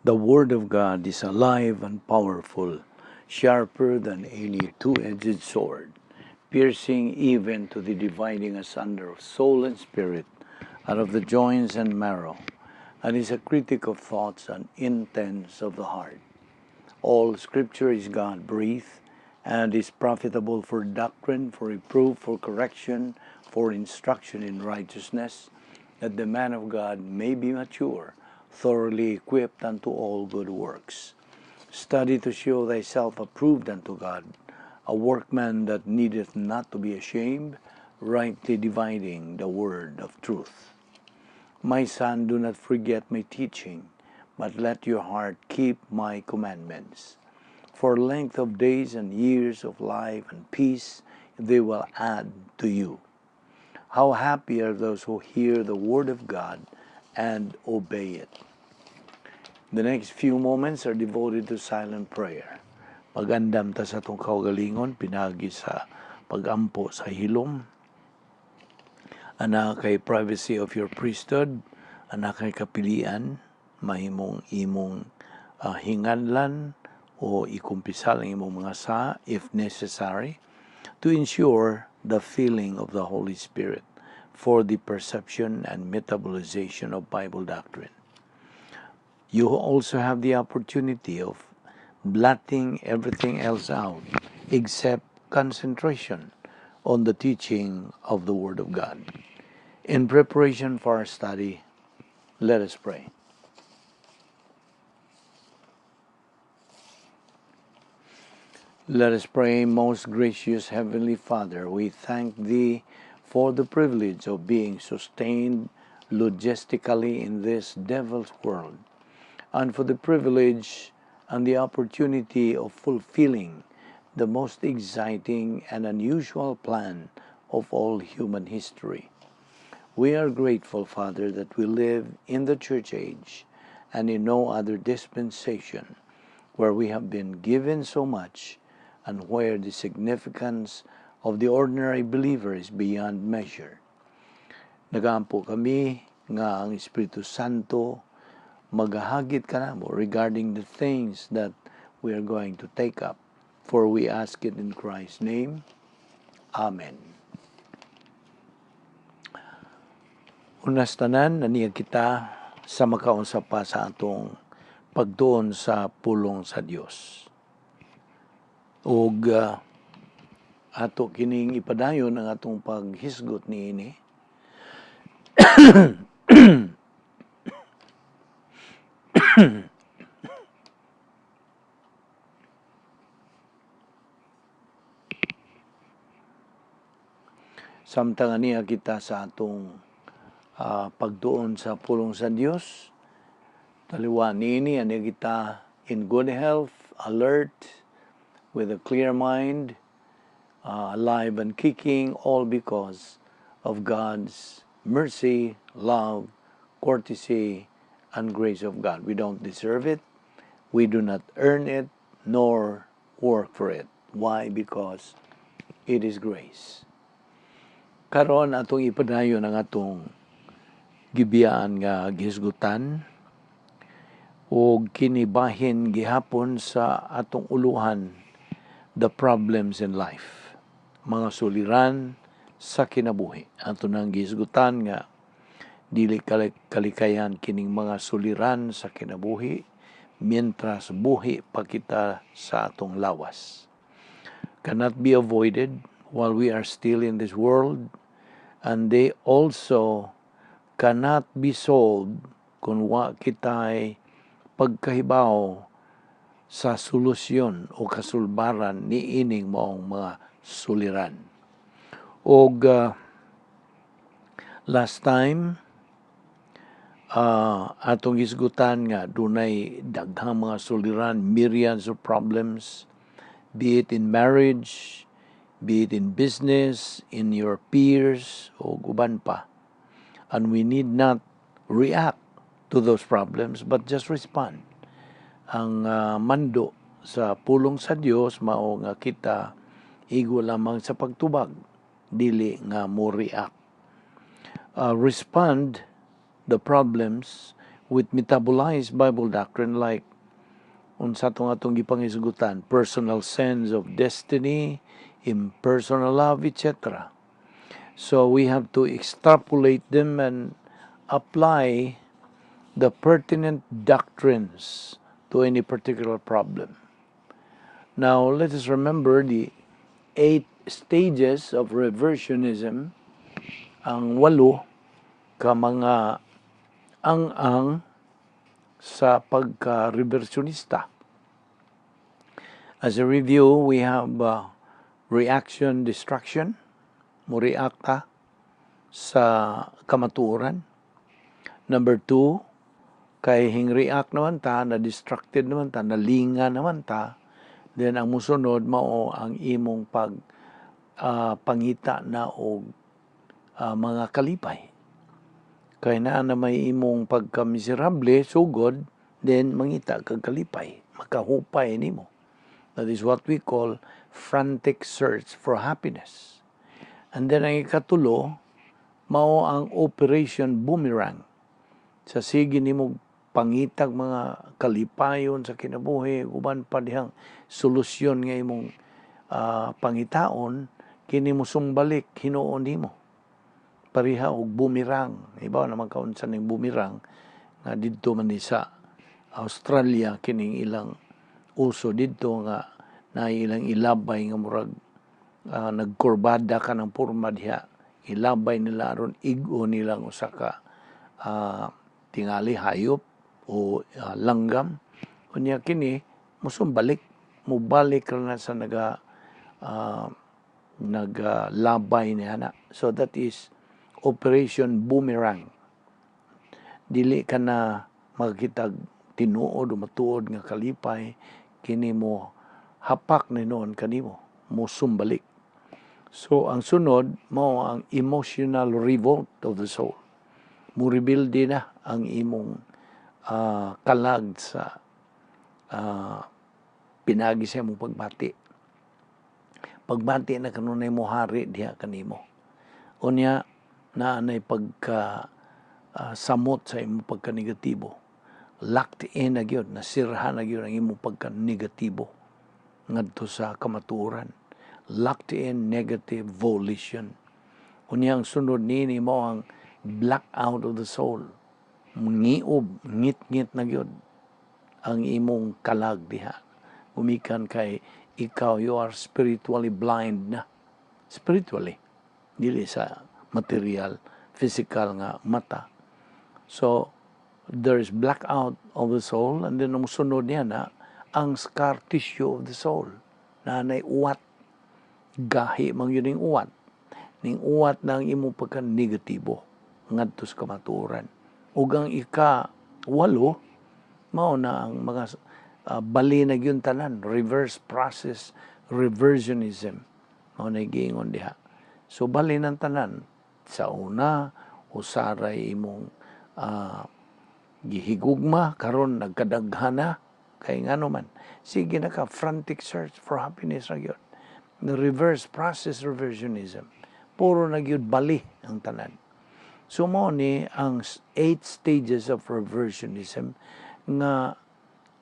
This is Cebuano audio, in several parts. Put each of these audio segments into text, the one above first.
The Word of God is alive and powerful, sharper than any two-edged sword, piercing even to the dividing asunder of soul and spirit, and of the joints and marrow, and is a critic of thoughts and intents of the heart. All Scripture is God-breathed, and is profitable for doctrine, for reproof, for correction, for instruction in righteousness, that the man of God may be mature, thoroughly equipped unto all good works. Study to show thyself approved unto God, a workman that needeth not to be ashamed, rightly dividing the word of truth. My son, do not forget my teaching, but let your heart keep my commandments. For length of days and years of life and peace they will add to you. How happy are those who hear the word of God and obey it. The next few moments are devoted to silent prayer. Magandam ta sa atong kaugalingon, pinagi sa pagampo sa hilom. Ana kay privacy of your priesthood, ana kay kapilian, mahimong imong hinganlan o ikumpisal ang imong mga sa if necessary to ensure the filling of the Holy Spirit for the perception and metabolization of Bible doctrine. You also have the opportunity of blotting everything else out except concentration on the teaching of the Word of God. In preparation for our study, let us pray. Let us pray, most gracious Heavenly Father, we thank Thee for the privilege of being sustained logistically in this devil's world, and for the privilege and the opportunity of fulfilling the most exciting and unusual plan of all human history. We are grateful, Father, that we live in the church age and in no other dispensation where we have been given so much and where the significance of the ordinary believer is beyond measure. Nagaampo kami nga ang Espiritu Santo maghahagit kanamo regarding the things that we are going to take up. For we ask it in Christ's name. Amen. Unas tanan, naniya kita sa makaunsa pa sa atong pagtuon sa pulong sa Dios. Og ato kining ipadayon ang atong paghisgot niini. Samtang aniya kita sa atong pagtuon sa pulong sa Dios, taliwa niini aniya kita in good health, alert, with a clear mind, alive and kicking, all because of God's mercy, love, courtesy, and grace of God. We don't deserve it. We do not earn it, nor work for it. Why? Because it is grace. Karon atong ipadayon ang atong gibiyaan nga gihisgutan og kinibahin gihapon sa atong uluhan the problems in life, mga suliran sa kinabuhi. Ato nang gihisgutan nga dili kalikayan kining mga suliran sa kinabuhi mientras buhi pa kita sa atong lawas. Cannot be avoided while we are still in this world, and they also cannot be solved kung wa kita'y pagkahibaw sa solusyon o kasulbaran ni ining maong mga suliran. Og last time, atong hisgutan nga dunay daghang mga suliran, myriads of problems, be it in marriage, be it in business, in your peers, o uban pa. And we need not react to those problems, but just respond. Ang mando sa pulong sa Dios mao nga kita igo lamang sa pagtubag, dili nga mo react. Respond the problems with metabolized Bible doctrine like unsa tong atong gipangisgutan, personal sense of destiny, impersonal love, etc. So we have to extrapolate them and apply the pertinent doctrines to any particular problem. Now, let us remember the eight stages of reversionism, ang walo ka mga ang-ang sa pagka-reversionista. As a review, we have reaction destruction, mo-react ka sa kamatuoran. Number two, kay hing react naman ta, na distracted naman ta, nalinga naman ta, then ang musunod mao ang imong pag pangita na og mga kalipay. Kay naa na may imong pagkamiserable, sugod, then mangita kag kalipay, makahupay nimo. That is what we call frantic search for happiness. And then ang ikatulo, mao ang Operation Boomerang. Sa sige nimo pangitag mga kalipayon sa kinabuhi, uban pa dihang solusyon nga imong pangitaon, kini mo sumbalik hinuon nimo. Pareha og boomerang. Iba naman kaunsa ning boomerang nga didto man ni sa Australia kining ilang uso didto nga na ilang ilabay nga murag nagkurbada ka ng porma diha, ilabay nila aron ig-o nilang usa ka tingali hayop o langgam. Unya kini musumbalik, mubalik ra na sa nagalabay niya na. So that is Operation Boomerang. Dili ka na makakitag tinuod o matuod nga kalipay, kini mo hapak ni noon kanimo, mo sumbalik. So ang sunod mao ang emotional revolt of the soul. Mo rebelde na ang imong kalag sa pinagi sa imong pagbati. Pagbati na kanunay mo hari diha kanimo. Unya naa nay pagka samot sa imong pagka-negatibo. Locked in na gyud, nasirha na gyud ang imong pagka-negatibo ngadto sa kamatuoran. Locked in negative volition. Unya ang sunod niini mao ang blackout of the soul. Ngiob, ngit-ngit na gyud ang imong kalag diha. Gumikan kay ikaw, you are spiritually blind na. Spiritually. Dili sa material, physical nga mata. So, there is blackout of the soul, and then ang sunod niya na ang scar tissue of the soul na nay uwat. Gahi man yun ning uwat. Ning uwat na ang imong pagka-negatibo ngadto sa kamatuoran. Ug ang ika walo, mao na ang mga bali na gyud tanan, reverse process reversionism. Mao na giingon diha. So bali ng tanan sa una, usaray imong gihigugma, karon nagkadaghan na kay ngano man sige na ka frantic search for happiness ra gyud, the reverse process reversionism, puro na gyud bali ang tanan. So mao ni ang eight stages of reversionism nga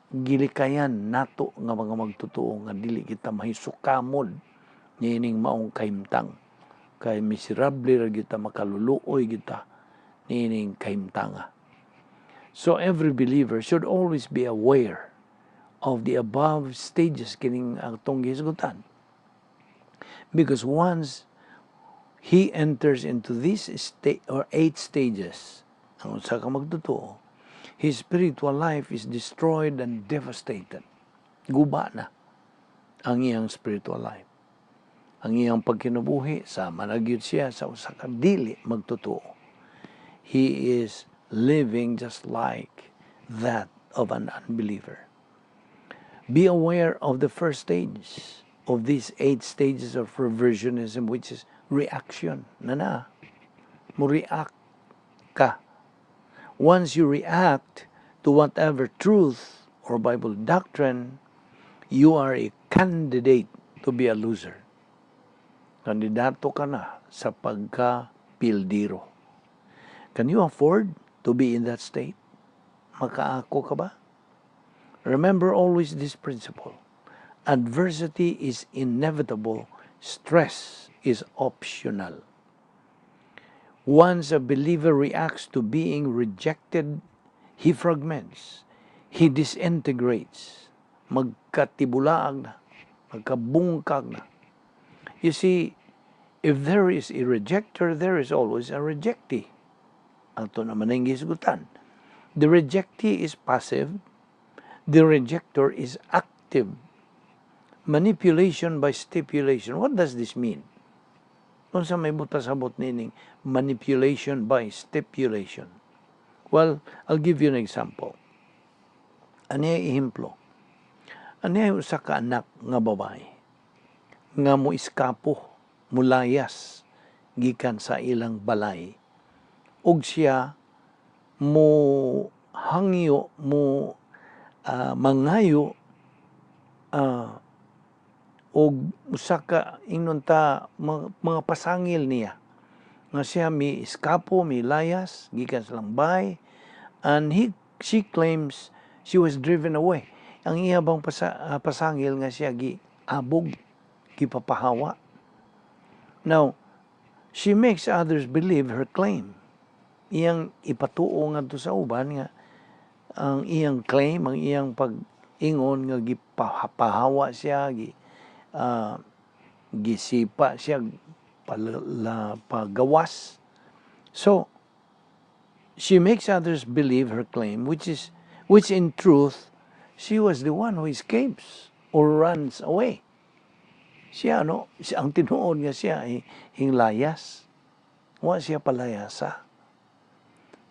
gilikayan nato nga mga magtotoo nga dili kita mahisukamod niining maong kahimtang, kay miserable ra kita, makaluluoy kita niining kahimtanga. So every believer should always be aware of the above stages kining atong gihisgutan. Because once he enters into this state or eight stages, ang usa ka magtotoo, his spiritual life is destroyed and devastated. Guba na ang iyang spiritual life. Ang iyang pagkinabuhi, sama na gyud siya sa usa ka dili magtotoo. He is living just like that of an unbeliever. Be aware of the first stage of these eight stages of reversionism, which is reaction. Na na, mo react ka. Once you react to whatever truth or Bible doctrine, you are a candidate to be a loser. Kandidato ka na sa pagka-pildiro. Can you afford to be in that state? Makaako ka ba? Remember always this principle. Adversity is inevitable. Stress is optional. Once a believer reacts to being rejected, he fragments. He disintegrates. Magkatibulaag na. Magkabungkag na. You see, if there is a rejecter, there is always a rejectee. Ato naman ang gisgutan. The rejectee is passive. The rejector is active. Manipulation by stipulation. What does this mean? Unsa may buot pasabot nining manipulation by stipulation? Well, I'll give you an example. Ano yung ehemplo? Ano yung usa ka anak nga babae nga mo iskapo, mulayas gikan sa ilang balay ug siya mo hangyo, mo mangayo og usa ka, ingnon ta, mga pasangil niya nga siya mi iskapo, mi layas gikan sa ilang balay, and he she claims she was driven away. Ang iya bang pasangil nga siya gi abog, gipapahawa. Now she makes others believe her claim. Iyang ipatuo ngadto sa uban nga ang iyang claim, ang iyang pag-ingon nga gipahawa siya, gisipa siya pala, pagawas. So she makes others believe her claim, which in truth she was the one who escapes or runs away. Siya, no, siya, ang tinuod nga siya ay hinglayas. Wa siya palayasa.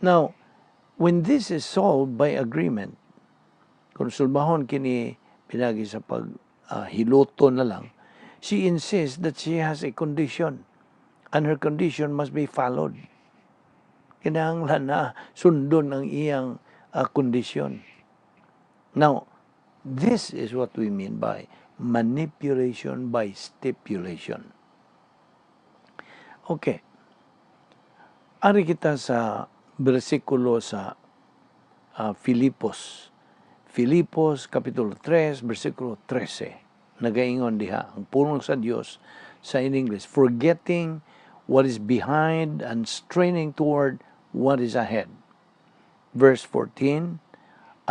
Now, when this is solved by agreement, kung sulbahon kini pinagi sa pag hiluto na lang, she insists that she has a condition and her condition must be followed. Kinahanglan na sundon ang iyang kondisyon. Now, this is what we mean by manipulation by stipulation. Okay. Ari kita sa bersikulo sa Filipos. Filipos Kapitulo 3, versikulo 13. Nagaingon diha ang pulong sa Dios sa in English, "Forgetting what is behind and straining toward what is ahead." Verse 14,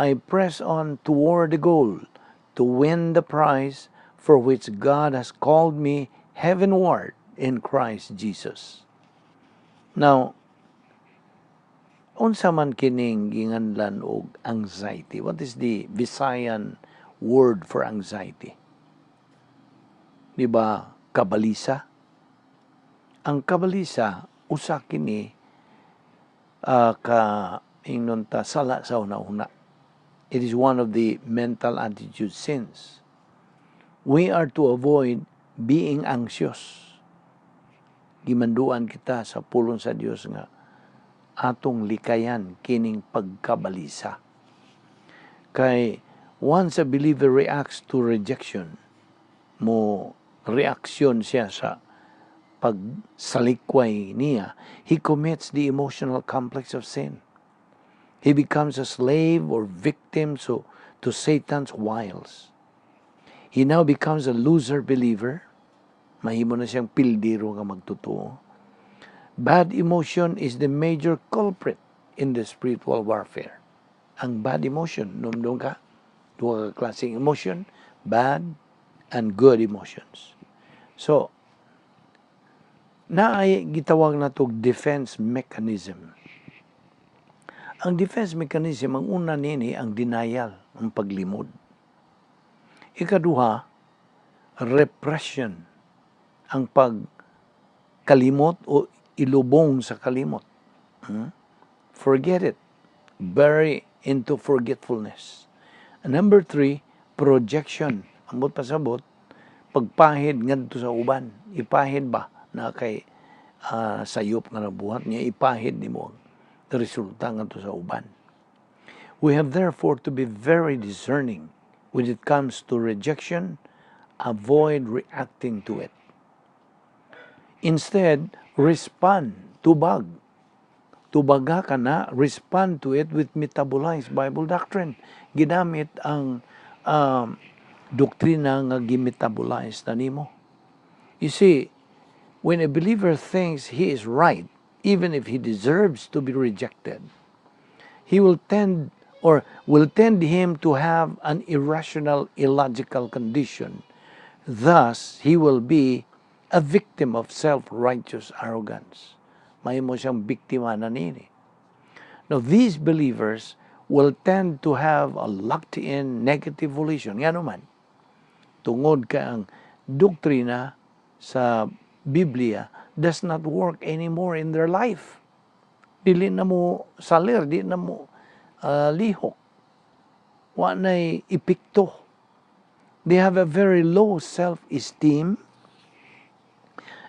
"I press on toward the goal to win the prize for which God has called me heavenward in Christ Jesus." Now, unsa man kining ginganlan og anxiety? What is the Visayan word for anxiety? Di ba kabalisa? Ang kabalisa usa kini ka, ingnon ta, sala sa una-una. It is one of the mental attitude sins. We are to avoid being anxious. Gimanduan kita sa pulong sa Dios nga atong likayan kining pagkabalisa. Kay once a believer reacts to rejection, mo reaksyon siya sa pagsalikway niya, he commits the emotional complex of sin. He becomes a slave or victim to Satan's wiles. He now becomes a loser believer. Mahimo na siyang pildiro nga magtotoo. Bad emotion is the major culprit in the spiritual warfare. Ang bad emotion, numdum ka, duha ka klaseng emotion, bad and good emotions. So, naay gitawag na to defense mechanism. Ang defense mechanism, ang una nini, ang denial, ang paglimod. Ikaduha, repression, ang pagkalimot o ilubong sa kalimot. Forget it. Bury into forgetfulness. And number three, projection. Ambot pasabot, pagpahid ngadto sa uban. Ipahid ba na kay sayop nga nabuhat niya, ipahid nimo ang resulta ngadto sa uban. We have therefore to be very discerning when it comes to rejection. Avoid reacting to it. Instead, respond, tubag. Tubaga ka na, respond to it with metabolized Bible doctrine. Ginamit ang doktrina nga gimetabolize na nimo. You see, when a believer thinks he is right, even if he deserves to be rejected, he will tend or will tend him to have an irrational, illogical condition. Thus, he will be a victim of self-righteous arrogance. Mahimo siyang biktima na nini. Now, these believers will tend to have a locked-in negative volition. Ngano man, tungod kay ang doktrina sa Biblia does not work anymore in their life. Dili na mo salir, di na mo lihok. Wa na'y epekto. They have a very low self-esteem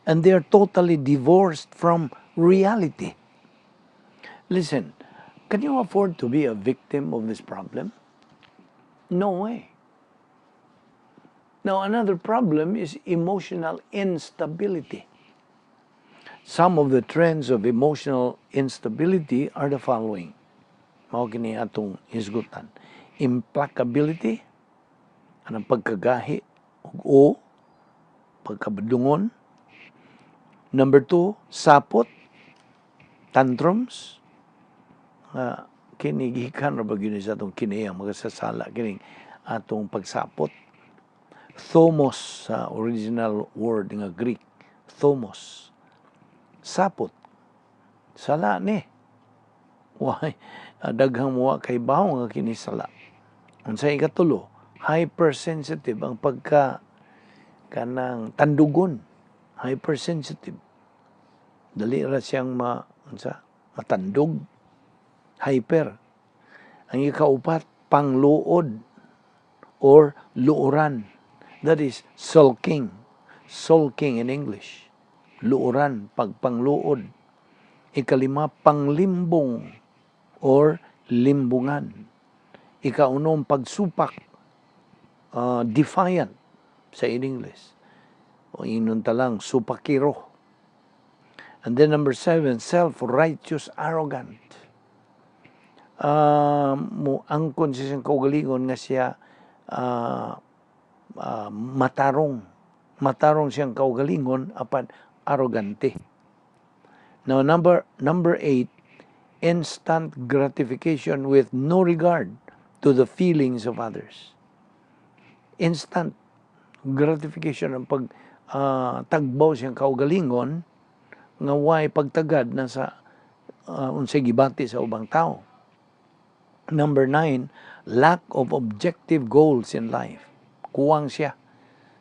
and they are totally divorced from reality. Listen, can you afford to be a victim of this problem? No way. Now, another problem is emotional instability. Some of the trends of emotional instability are the following. Mao kini atong hisgutan. Implacability, anang pagkagahi ug o pagkabadlungon. Number two, sapot, tantrums. Kini gikan ra ba gyud ni sa atong kiniyang magasasala kining atong pagsapot. Thumos sa original word nga Greek, thumos. Sapot. Sala ni. Why? Daghang muwa kay bawo nga kini sala. Unsay ikatulo? Hypersensitive, ang pagka kanang tandugon, hypersensitive. Dali ra siyang ma unsa? Matandog. Hyper. Ang ikaupat, pangluod or luoran. That is sulking. Sulking in English. Luoran, pagpangluod. Ikalima, panglimbong or limbungan. Ikaunom, pagsupak, defiant sa in English. O inon talang, supakiro. And then number seven, self-righteous arrogant. Mo angkon siya siyang kaugalingon nga siya matarong. Matarong siyang kaugalingon apan arrogante. Now number eight, instant gratification with no regard to the feelings of others. Instant gratification ang pag tagbaw siyang kaugalingon nga way pagtagad na sa unsay gibati sa ubang tao. Number nine, lack of objective goals in life. Kuwang siya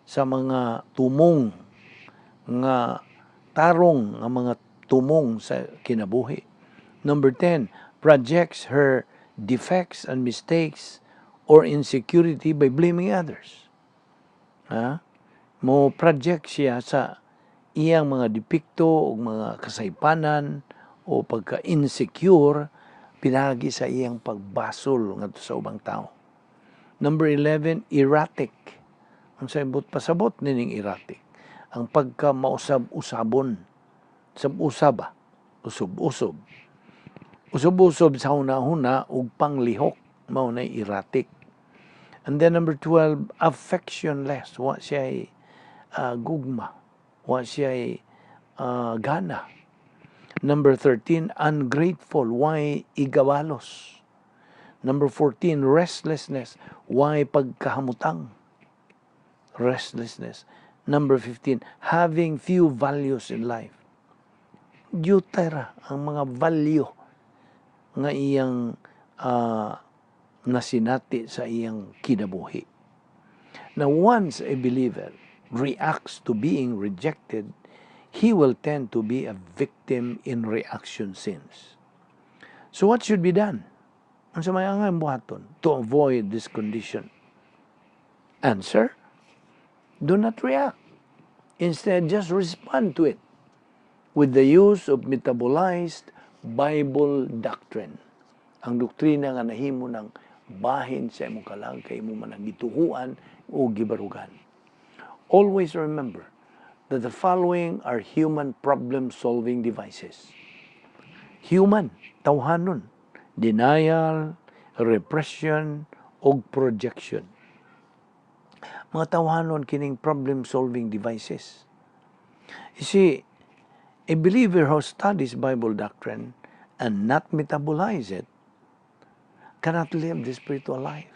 sa mga tumong nga tarong nga mga tumong sa kinabuhi. Number 10, projects her defects and mistakes or insecurity by blaming others. Ha? Mo project siya sa iyang mga depekto o mga kasaypanan o pagka-insecure pinagi sa iyang pagbasol ngadto sa ubang tao. Number 11, erratic. Ang sa ibot pasabot nining erratic? Ang pagka mausab-usabon. Sab-usab ba? Usob-usob. Usob-usob sa huna-huna ug panglihok, mao na erratic. And then number 12, affectionless. Wa siya gugma. Wa siya gana. Number 13, ungrateful. Way igabalos? Number 14, restlessness. Way pagkahamutang? Restlessness. Number 15, having few values in life. Dyutay ra ang mga value nga iyang nasinati sa iyang kinabuhi. Now, once a believer reacts to being rejected, he will tend to be a victim in reaction sins. So what should be done? Unsa may angay buhaton to avoid this condition? Answer, do not react. Instead, just respond to it with the use of metabolized Bible doctrine. Ang doktrina nga nahimo ng bahin sa imong kalag kay imo man ang gituhuan o gibarugan. Always remember that the following are human problem-solving devices. Human, tawhanon, denial, repression, og projection. Mga tawhanon kining problem-solving devices. You see, a believer who studies Bible doctrine and not metabolize it cannot live the spiritual life.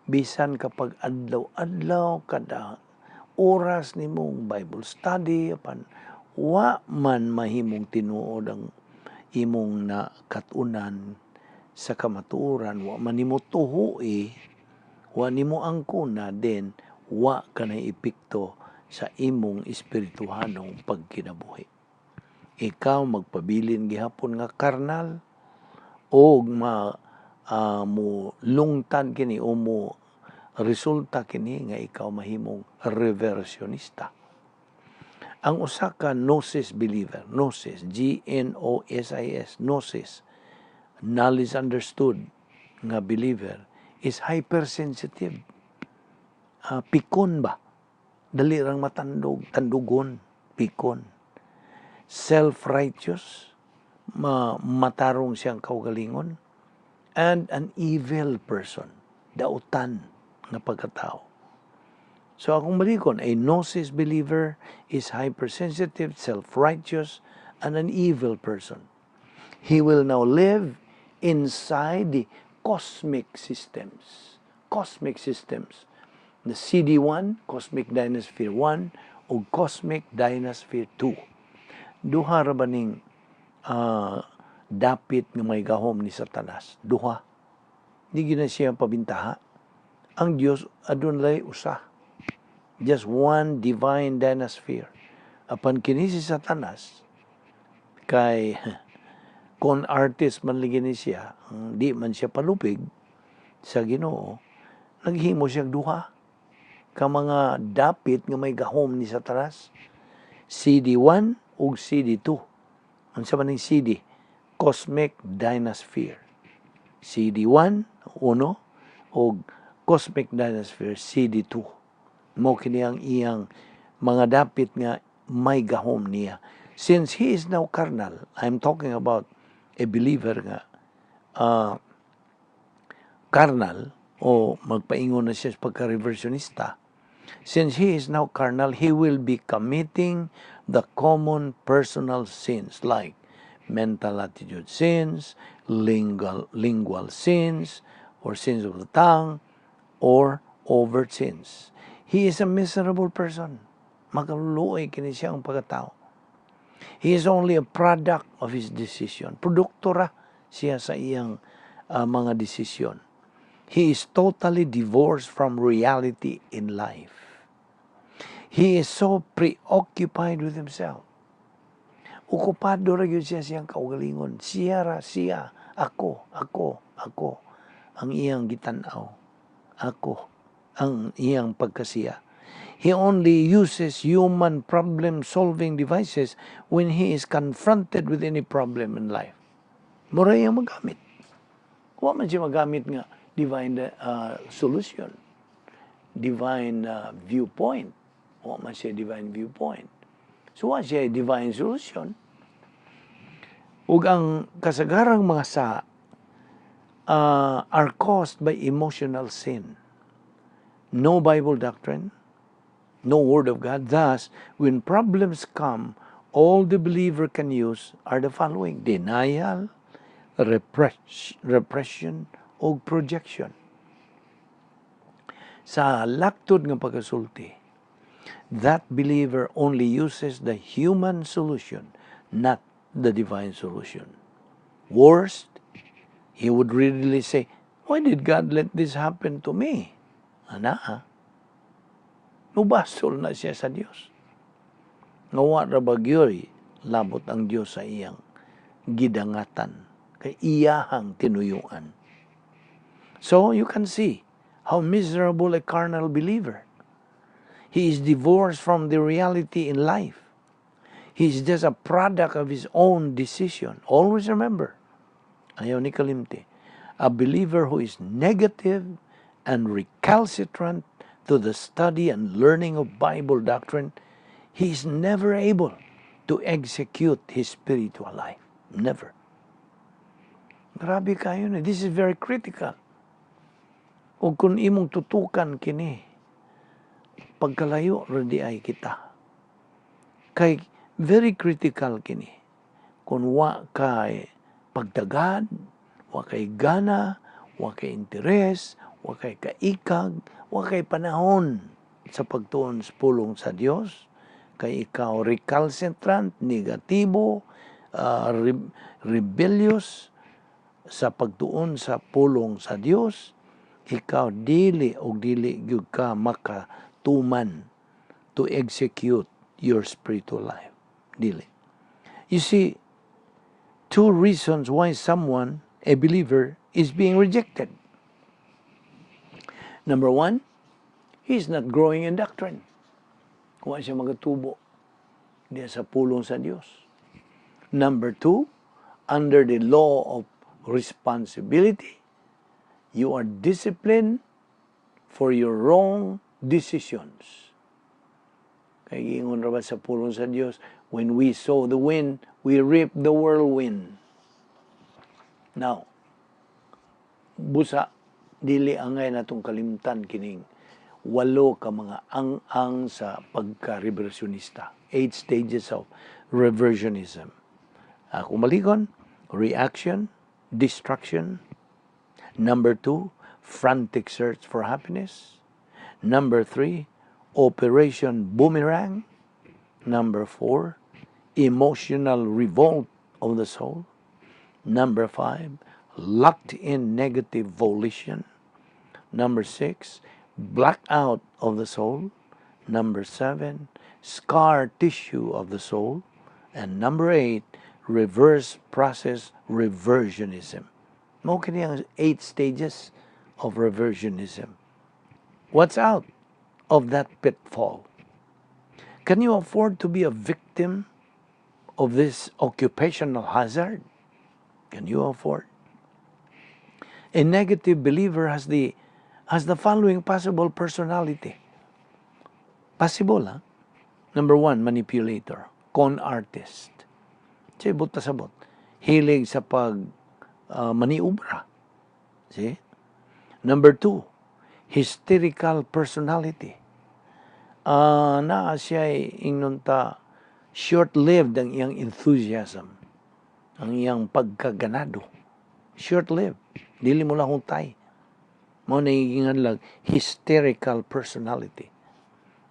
Bisan kapag adlaw-adlaw, kada oras nimong Bible study, apan wa man mahimong tinuod ang imong nakatunan sa kamatuoran, wa man nimo tuhui, wa nimo angkona, then wa ka na epekto sa imong espirituhanong pagkinabuhi. Ikaw magpabilin gihapon nga karnal og ma mo lungtad kini o mo resulta kini nga ikaw mahimong reversionista. Ang usa ka gnosis believer, gnosis, Gnosis, gnosis, knowledge understood nga believer is hypersensitive. Pikon ba? Dali rang matandog, tandugon, pikon. Self-righteous, matarong siyang kaugalingon, and an evil person, dautan nga pagkatao. So akong balikon, a gnosis believer is hypersensitive, self-righteous, and an evil person. He will now live inside the cosmic systems. Cosmic systems. The CD1, Cosmic Dynasphere 1, o Cosmic Dynasphere 2. Duha ra ba ning dapit nga may gahom ni Satanas? Duha. Di gyud na siya pabintaha. Ang Dios adunay usa. Just one divine dynasphere. Apan kini si Satanas, kay con artist man lagi ni siya, di man siya palupig sa Ginoo, naghimo siya duha ka mga dapit nga may gahom ni Satanas, CD1 ug CD2. Unsa man ning CD? Cosmic Dynasphere. CD1, uno, ug Cosmic Dynasphere CD2. Mo kini ang iyang mga dapit nga may gahom niya. Since he is now carnal, I'm talking about a believer nga carnal o magpaingon na siya sa pagka-reversionista. Since he is now carnal, he will be committing the common personal sins like mental attitude sins, lingual sins, or sins of the tongue, or overt sins. He is a miserable person. Makaluluoy kini siya ang pagkatao. He is only a product of his decision. Produkto ra siya sa iyang mga desisyon. He is totally divorced from reality in life. He is so preoccupied with himself. Okupado ra gyud siya siyang kaugalingon. Siya ra, siya, ako, ako, ako ang iyang gitan-aw. Ako ang iyang pagkasiya. He only uses human problem-solving devices when he is confronted with any problem in life. Mura iyang magamit. Wa man siya magamit nga divine solution, divine viewpoint. Wa man siya divine viewpoint. So wa siya divine solution. Ug ang kasagarang mga sa are caused by emotional sin. No Bible doctrine, no Word of God. Thus, when problems come, all the believer can use are the following: denial, repression, o projection. Sa laktod nga pagkasulti, that believer only uses the human solution, not the divine solution. Worst, he would readily say, "Why did God let this happen to me?" Ana, nubasol na siya sa Dios. Nga wa ra ba gyoy labot ang Dios sa iyang gidangatan kay iyahang tinuyuan. So you can see how miserable a carnal believer. He is divorced from the reality in life. He is just a product of his own decision. Always remember, ayaw ni kalimti, a believer who is negative and recalcitrant to the study and learning of Bible doctrine, he is never able to execute his spiritual life. Never. Grabe kaayo na. This is very critical. O kung imong tutukan kini, pagkalayo ra diay kita. Kay very critical kini. Kung wa kay pagtagad, wa kay gana, wa kay interes, wa kay kaikag, wa kay panahon sa pagtuon sa pulong sa Dios, kay ikaw recalcitrant, negatibo, rebellious sa pagtuon sa pulong sa Dios, ikaw dili og dili gyud ka makatuman to execute your spiritual life. Dili. You see, two reasons why someone, a believer, is being rejected. Number one, he's not growing in doctrine. Wa siya magatubo diya sa pulong sa Dios. Number two, under the law of responsibility, you are disciplined for your wrong decisions. Kay giingon ra ba sa pulong sa Dios, when we sow the wind, we reap the whirlwind. Now, busa dili angay natong kalimtan kining walo ka mga ang-ang sa pagka-reversionista. Eight stages of reversionism. Ako malikon, reaction, destruction. Number two, frantic search for happiness. Number three, operation boomerang. Number four, emotional revolt of the soul. Number five, locked in negative volition. Number six, blackout of the soul. Number seven, scar tissue of the soul. And number eight, reverse process reversionism. Mao kini ang eight stages of reversionism. What's out of that pitfall? Can you afford to be a victim of this occupational hazard? Can you afford? A negative believer has the following possible personality. Possible, ha? Number one, manipulator, con artist. Siya buta sabot. Hilig sa pag maniubra. See? Number two, hysterical personality. Naa siya ingnon ta short-lived ang iyang enthusiasm, ang iyang pagkaganado. Short-lived. Dili mo lang tay. Mao na lang hysterical personality.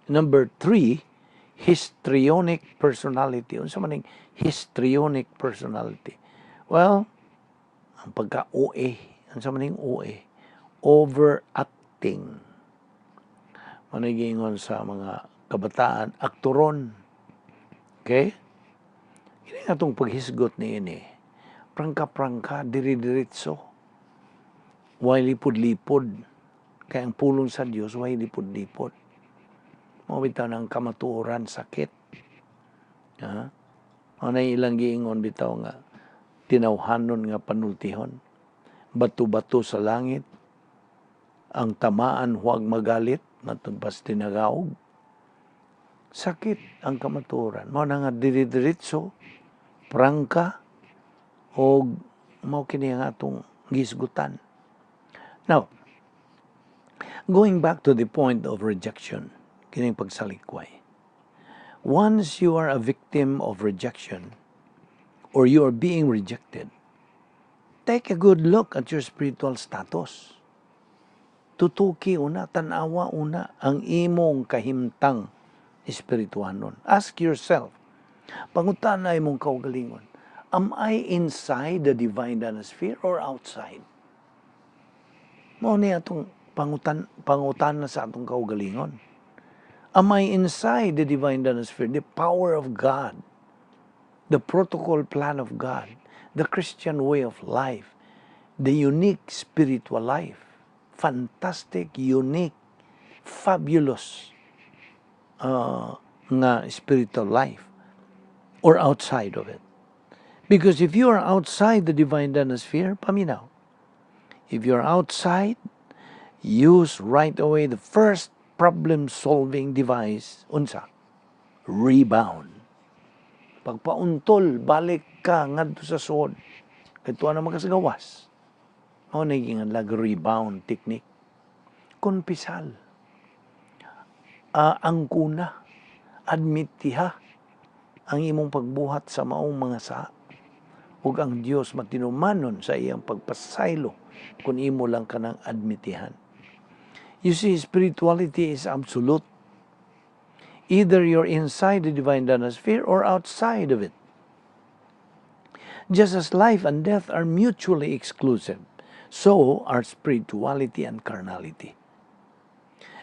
Number three, histrionic personality. Unsa man ning histrionic personality? Well, ang pagka-OA. Unsa man ning OA? Overacting. Mao giingon sa mga kabataan, aktoron. Okay? Kini nga atong paghisgot niini. Prangka-prangka, diri-diritso. Way lipod-lipod. Kay ang pulong sa Dios, way lipod-lipod. Mao bitaw ng kamatuoran sakit. Ha? Mao na ilang giingon bitaw nga tinawhanon nga panultihon. Bato-bato sa langit. Ang tamaan huwag magalit matod pas tinagaog. Sakit ang kamatuoran. Mao na nga diri-diritso, prangka, og mao kini ang atong gisgutan. Now, going back to the point of rejection, kining pagsalikway. Once you are a victim of rejection, or you are being rejected, take a good look at your spiritual status. Tutuki una, tanawa una ang imong kahimtang espirituhanon. Ask yourself, pangutana imong kaugalingon, am I inside the divine sphere or outside? Mao ni atong pangutana sa atong kaugalingon. Am I inside the divine sphere, the power of God, the protocol plan of God, the Christian way of life, the unique spiritual life, fantastic, unique, fabulous nga spiritual life, or outside of it? Because if you are outside the divine sphere, paminaw. If you're outside, use right away the first problem-solving device, unsa? Rebound. Pagpauntol, balik ka ngadto sa suod. Kay tuwa na makasagawas. Mao na ginganlag rebound technique. Kumpisal. Angkuna. Admitiha ang imong pagbuhat sa maong mga sala. Ug ang Dios matinumanon sa iyang pagpasaylo kung imo lang kanang admitihan. You see, spirituality is absolute. Either you're inside the divine sphere or outside of it. Just as life and death are mutually exclusive, so are spirituality and carnality.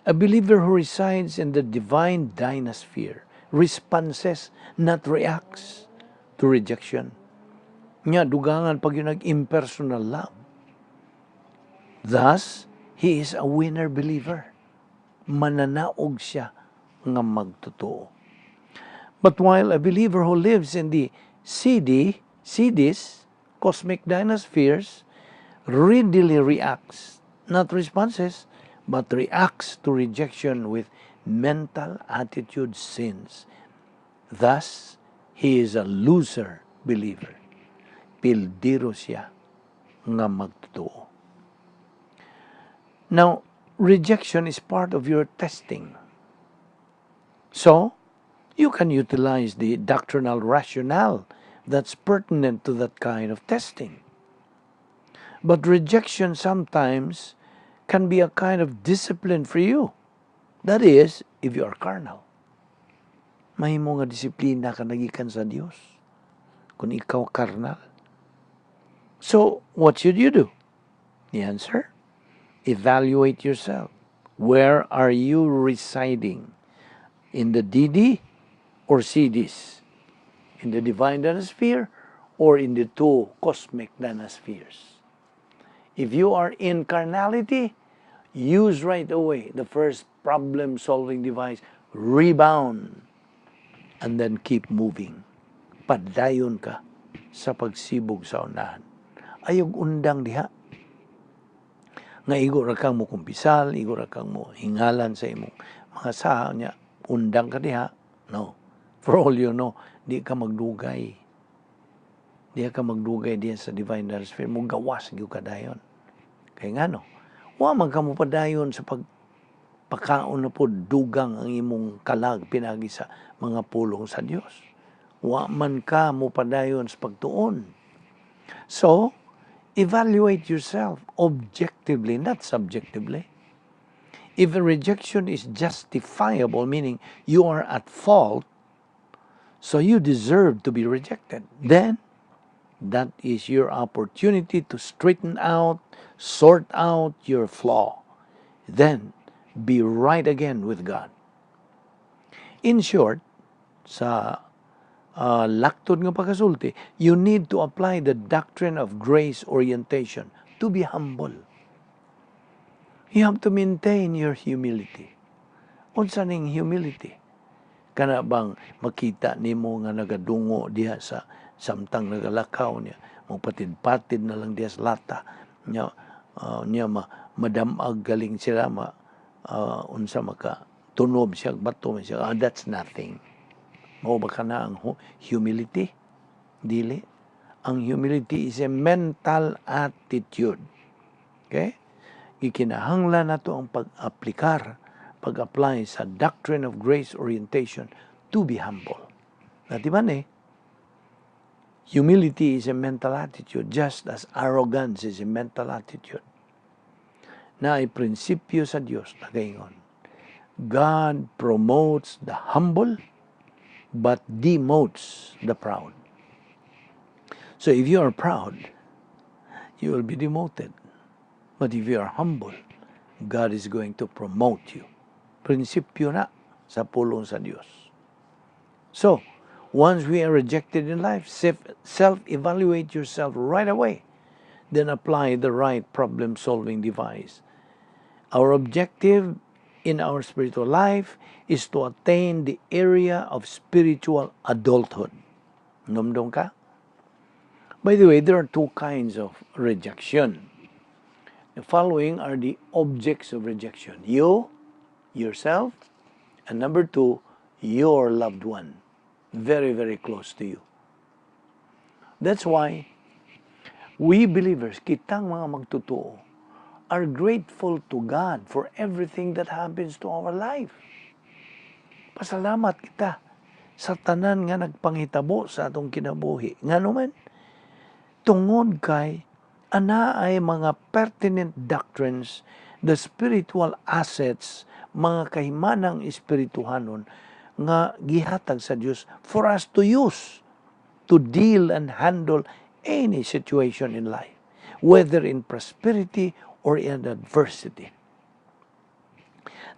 A believer who resides in the divine dynasphere responses, not reacts, to rejection. Nya dugangan pag yun impersonal love. Thus, he is a winner believer. Mananaog siya nga magtotoo. But while a believer who lives in the CD, CDs, cosmic dynaspheres, readily reacts, not responses, but reacts to rejection with mental attitude sins. Thus, he is a loser believer. Pildiro siya nga magtotoo. Now, rejection is part of your testing. So, you can utilize the doctrinal rationale that's pertinent to that kind of testing. But rejection sometimes can be a kind of discipline for you. That is, if you are carnal. Mahimo nga disiplina ka nagikan sa Dios kung ikaw carnal. So, what should you do? The answer? Evaluate yourself. Where are you residing? In the DD or CDs? In the divine dynasphere or in the two cosmic dynaspheres? If you are in carnality, use right away the first problem solving device, rebound, and then keep moving. Padayon ka sa pagsibog sa unahan. Ayog undang diha. Nga igo ra kang mo kumpisal, igo ra kang mo hingalan sa imong mga saha niya, undang ka diha. No. For all you know, di ka magdugay. Di ka magdugay diha sa divine sphere mo, gawas gyud ka dayon. Kay ngano? Wa man ka mo padayon sa pag pakaon na po dugang ang imong kalag pinagi sa mga pulong sa Dios. Wa man ka mo padayon sa pagtuon. So, evaluate yourself objectively, not subjectively. If a rejection is justifiable, meaning you are at fault, so you deserve to be rejected, then that is your opportunity to straighten out, sort out your flaw. Then be right again with God. In short, sa laktod nga pagkasulti, you need to apply the doctrine of grace orientation to be humble. You have to maintain your humility. Unsa ning humility? Kana bang makita nimo nga nagadungo diha sa samtang nagalakaw niya, mo patid-patid na lang diha sa lata niya, niya ma, madamag galing sila ma unsa maka tunob siya bato man siya, ah, that's nothing. Mao ba kana ang humility? Dili. Ang humility is a mental attitude, okay? Gikinahanglan nato ang pag-aplikar, pag-apply sa doctrine of grace orientation to be humble. Nati man eh, humility is a mental attitude just as arrogance is a mental attitude. Na ay prinsipyo sa Dios nagaingon: God promotes the humble but demotes the proud. So if you are proud, you will be demoted. But if you are humble, God is going to promote you. Prinsipyo na sa pulong sa Dios. So, once we are rejected in life, self-evaluate yourself right away. Then apply the right problem-solving device. Our objective in our spiritual life is to attain the area of spiritual adulthood. Numdong ka? By the way, there are two kinds of rejection. The following are the objects of rejection: you, yourself, and number two, your loved one. Very, very close to you. That's why we believers, kitang mga magtotoo, are grateful to God for everything that happens to our life. Pasalamat kita sa tanan nga nagpanghitabo sa atong kinabuhi. Ngano man, tungod kay anaay mga pertinent doctrines, the spiritual assets, mga kahimanang espirituhanon nga gihatag sa Dios for us to use to deal and handle any situation in life, whether in prosperity or in adversity.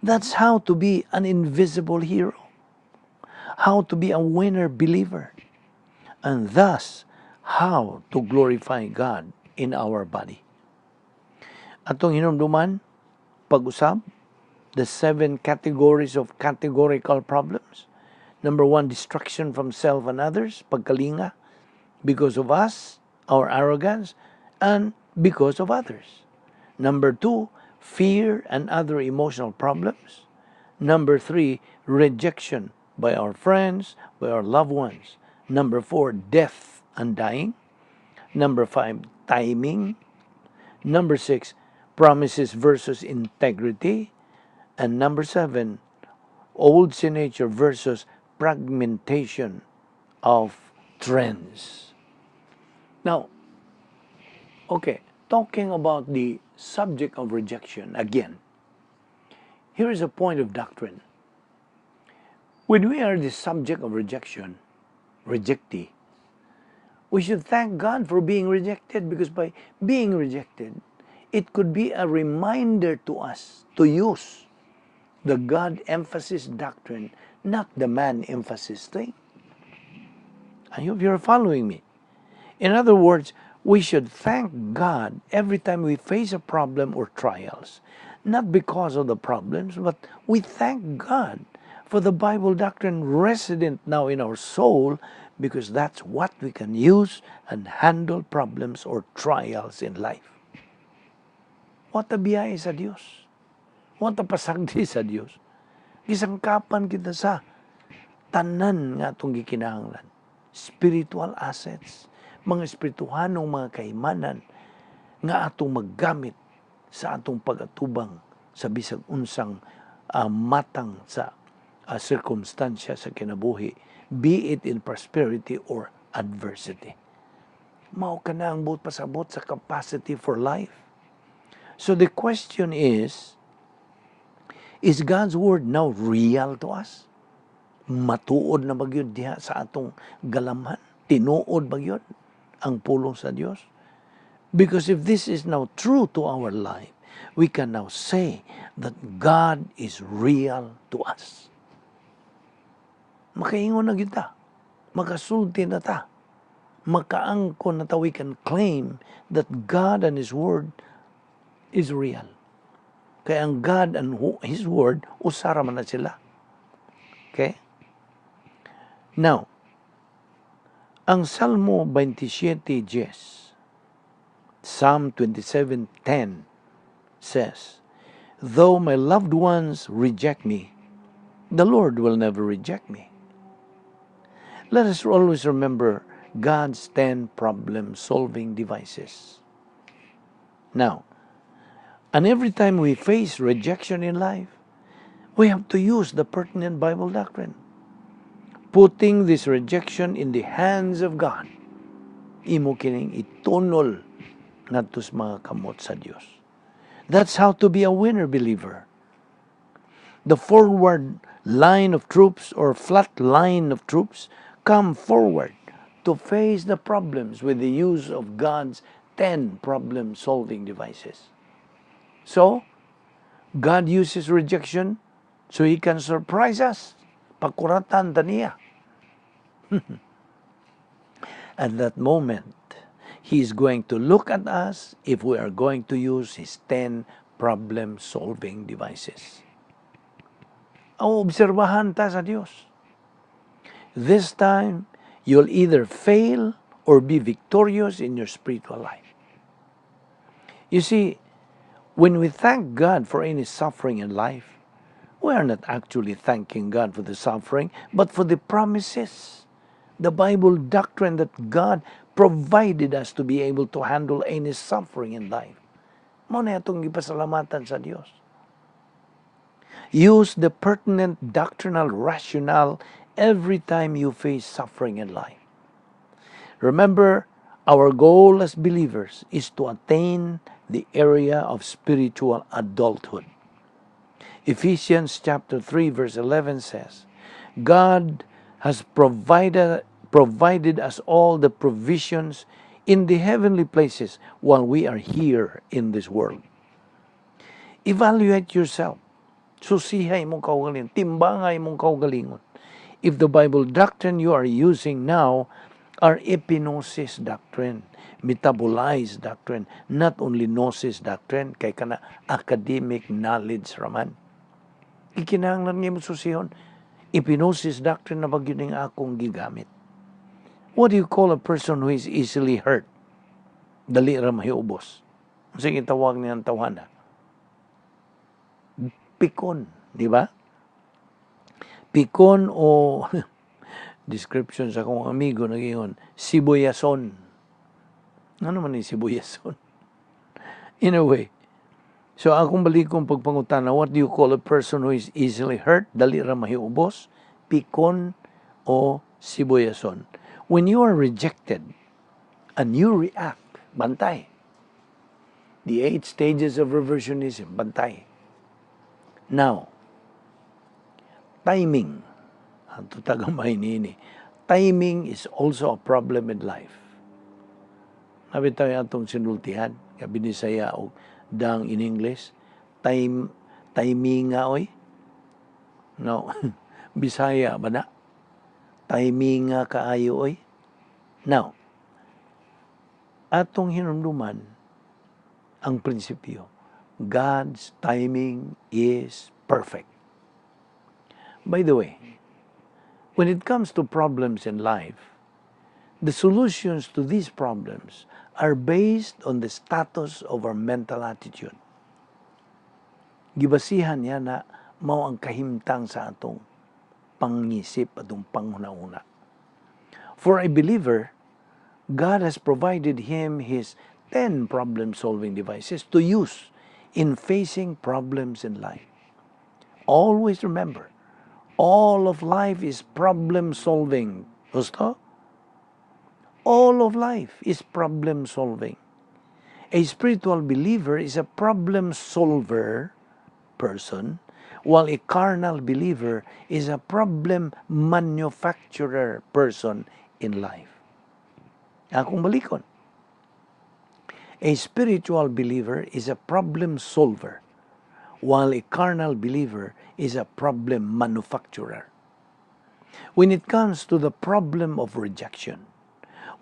That's how to be an invisible hero, how to be a winner believer, and thus how to glorify God in our body. Atong hinumduman, pag-usab, the seven categories of categorical problems. Number one, destruction from self and others, pagkalinga, because of us, our arrogance, and because of others. Number two, fear and other emotional problems. Number three, rejection by our friends, by our loved ones. Number four, death and dying. Number five, timing. Number six, promises versus integrity. And number seven, old sin nature versus fragmentation of trends. Now, okay, talking about the subject of rejection again, here is a point of doctrine. When we are the subject of rejection, rejectee, we should thank God for being rejected, because by being rejected, it could be a reminder to us to use the God emphasis doctrine, not the man emphasis thing. I hope you're following me. In other words, we should thank God every time we face a problem or trials, not because of the problems, but we thank God for the Bible doctrine resident now in our soul, because that's what we can use and handle problems or trials in life. What a biyaya sa Dios. What a pasagdi sa Dios. Gisangkapan kita sa tanan nga atong gikinahanglan. Spiritual assets, mga espirituhanong mga kahimanan nga atong maggamit sa atong pag-atubang sa bisag unsang matang sa sirkumstansya sa kinabuhi, be it in prosperity or adversity. Mao kana ang buot pasabot sa capacity for life. So the question is God's word now real to us? Matuod na ba gyud diha sa atong galamhan? Tinuod ba gyud ang pulong sa Dios? Because if this is now true to our life, we can now say that God is real to us. Makaingon na kita. Makasulti na ta. Makaangkon na ta. We can claim that God and His Word is real. Kaya ang God and His Word, usa ra man na sila. Okay? Now, ang Salmo 27:10, Psalm 27:10 says, "Though my loved ones reject me, the Lord will never reject me." Let us always remember God's 10 problem-solving devices. Now, and every time we face rejection in life, we have to use the pertinent Bible doctrine, putting this rejection in the hands of God. Imo kining itunol ngadto sa mga kamot sa Dios. That's how to be a winner believer. The forward line of troops or flat line of troops come forward to face the problems with the use of God's 10 problem solving devices. So, God uses rejection so He can surprise us. Pakuratan ta niya. At that moment, He is going to look at us if we are going to use His 10 problem-solving devices. Ang obserbahan ta sa Dios. This time, you'll either fail or be victorious in your spiritual life. You see, when we thank God for any suffering in life, we are not actually thanking God for the suffering, but for the promises. The Bible doctrine that God provided us to be able to handle any suffering in life. Mao na atong gipasalamatan sa Dios. Use the pertinent doctrinal rationale every time you face suffering in life. Remember, our goal as believers is to attain the area of spiritual adulthood. Ephesians chapter 3 verse 11 says, "God has provided us all the provisions in the heavenly places while we are here in this world." Evaluate yourself. Susiha imong kaugalingon, timbanga imong kaugalingon. If the Bible doctrine you are using now are epignosis doctrine, metabolized doctrine, not only gnosis doctrine, kay kana academic knowledge raman. Ikinahanglan nga mo susihon, epignosis doctrine na ba gyud ning akong gigamit? What do you call a person who is easily hurt? Dali ra mahiubos. Sige, tawag niya ang tawhana. Pikon, di ba? Pikon o description sa akong amigo nagingon, sibuyason. Ano man ni sibuyason? In a way. So akong balikong pagpangutana, what do you call a person who is easily hurt? Dali ra mahiubos? Pikon o sibuyason. When you are rejected and you react, bantay. The eight stages of reversionism, bantay. Now, timing. Ato tagamay nini. Timing is also a problem in life. Nabi tayo atong sinultihan, nga binisaya og dang in English, time, timing nga oy. No, Bisaya ba na? Timing nga kaayo oy. Now, atong hinumduman ang prinsipyo. God's timing is perfect. By the way, when it comes to problems in life, the solutions to these problems are based on the status of our mental attitude. Gibasihan niya na mao ang kahimtang sa atong pangisip, atong panghuna-huna. For a believer, God has provided him His 10 problem-solving devices to use in facing problems in life. Always remember, all of life is problem solving. Gusto? All of life is problem solving. A spiritual believer is a problem solver person, while a carnal believer is a problem manufacturer person in life. Akong balikon. A spiritual believer is a problem solver, while a carnal believer is a problem manufacturer. When it comes to the problem of rejection,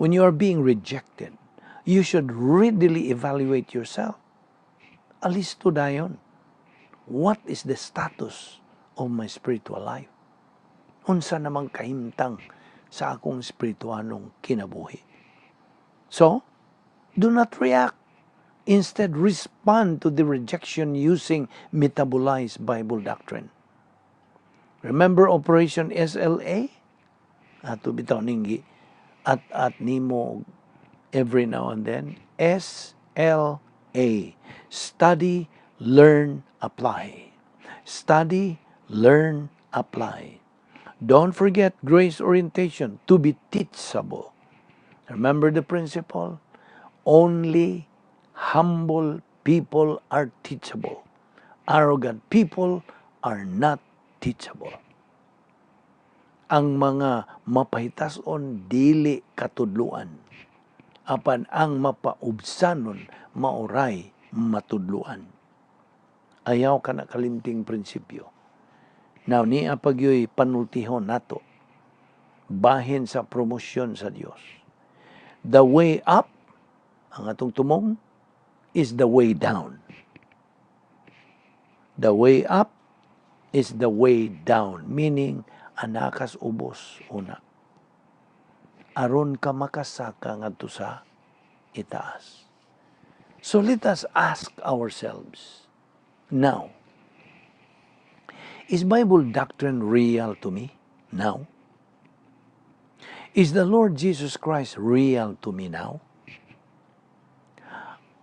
when you are being rejected, you should readily evaluate yourself. Alisto dayon. What is the status of my spiritual life? Unsa namang kahimtang sa akong spiritualong kinabuhi? So, do not react. Instead, respond to the rejection using metabolized Bible doctrine. Remember Operation SLA? Ato bitaw ninggi at nimo every now and then. SLA. Study, learn, apply. Study, learn, apply. Don't forget grace orientation, to be teachable. Remember the principle? Only humble people are teachable. Arrogant people are not teachable. Ang mga mapahitason dili katudluan. Apan ang mapaubsanon maoray matudluan. Ayaw ka na kalimting prinsipyo. Now, niya pagyoy panultihon nato bahin sa promosyon sa Dios. The way up, ang atong tumong, is the way down. The way up is the way down, meaning anakas ubos una. Aron ka makasaka ngadto sa itaas. So let us ask ourselves now, is Bible doctrine real to me now? Is the Lord Jesus Christ real to me now?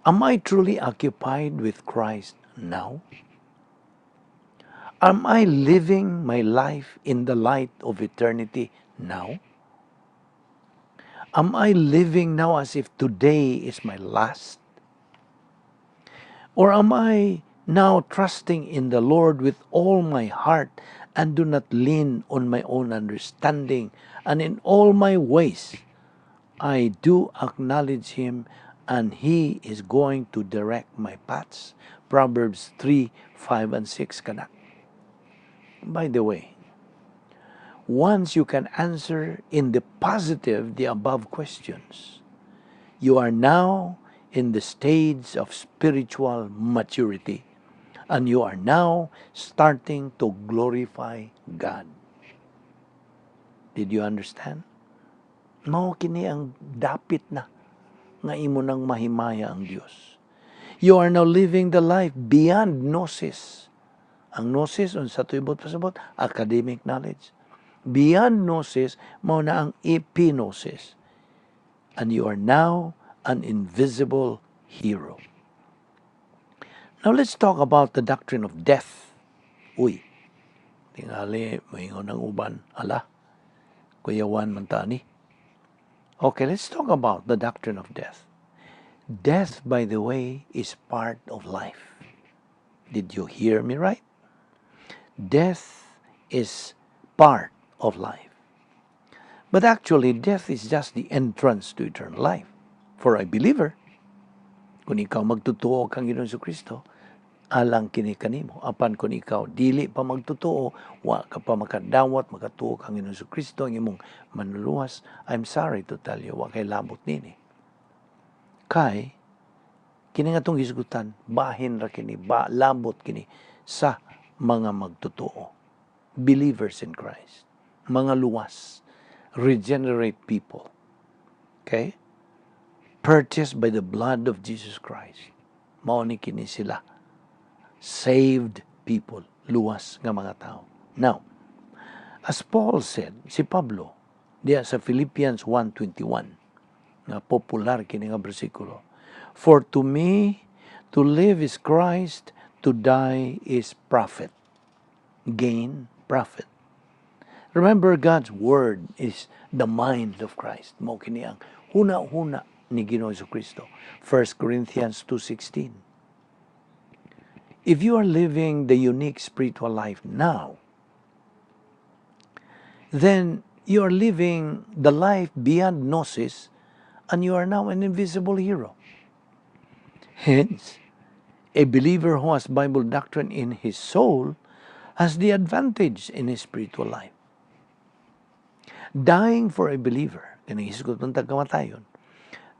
Am I truly occupied with Christ now? Am I living my life in the light of eternity now? Am I living now as if today is my last? Or am I now trusting in the Lord with all my heart and do not lean on my own understanding, and in all my ways I do acknowledge Him and He is going to direct my paths? Proverbs 3, 5, and 6 kana. By the way, once you can answer in the positive the above questions, you are now in the stage of spiritual maturity and you are now starting to glorify God. Did you understand? Mao kini ang dapit na nga imo nang mahimaya ang Dios. You are now living the life beyond gnosis. Ang gnosis, unsa to'y buot pasabot? Academic knowledge. Beyond gnosis, mao na ang epignosis. And you are now an invisible hero. Now let's talk about the doctrine of death. Uy, tingali, moingon ng uban, ala, kuyawan man ta ni. Okay, let's talk about the doctrine of death. Death, by the way, is part of life. Did you hear me right? Death is part of life. But actually, death is just the entrance to eternal life. For a believer, kung ikaw magtotoo kang Ginoong Kristo, alang kini kanimo. Apan kung ikaw dili pa magtotoo, wa ka pa makadawat, makatuo kang Ginoong Kristo ang imong manluluwas, I'm sorry to tell you, wa kay labot nini. Kay kini nga atong gisgutan, bahin ra kini, ba, labot kini sa mga magtotoo. Believers in Christ. Mga luwas. Regenerate people. Okay? Purchased by the blood of Jesus Christ. Mao ni kini sila. Saved people. Luwas nga mga tao. Now, as Paul said, si Pablo, diya sa Philippians 1:21, nga popular kini nga bersikulo. "For to me, to live is Christ, to die is profit." Gain, profit. Remember, God's word is the mind of Christ. Mao kini ang huna-huna ni Ginoo Kristo. 1 Corinthians 2:16. If you are living the unique spiritual life now, then you are living the life beyond gnosis and you are now an invisible hero. Hence, a believer who has Bible doctrine in his soul has the advantage in his spiritual life. Dying for a believer, kanang hisgot man tag kamatayon,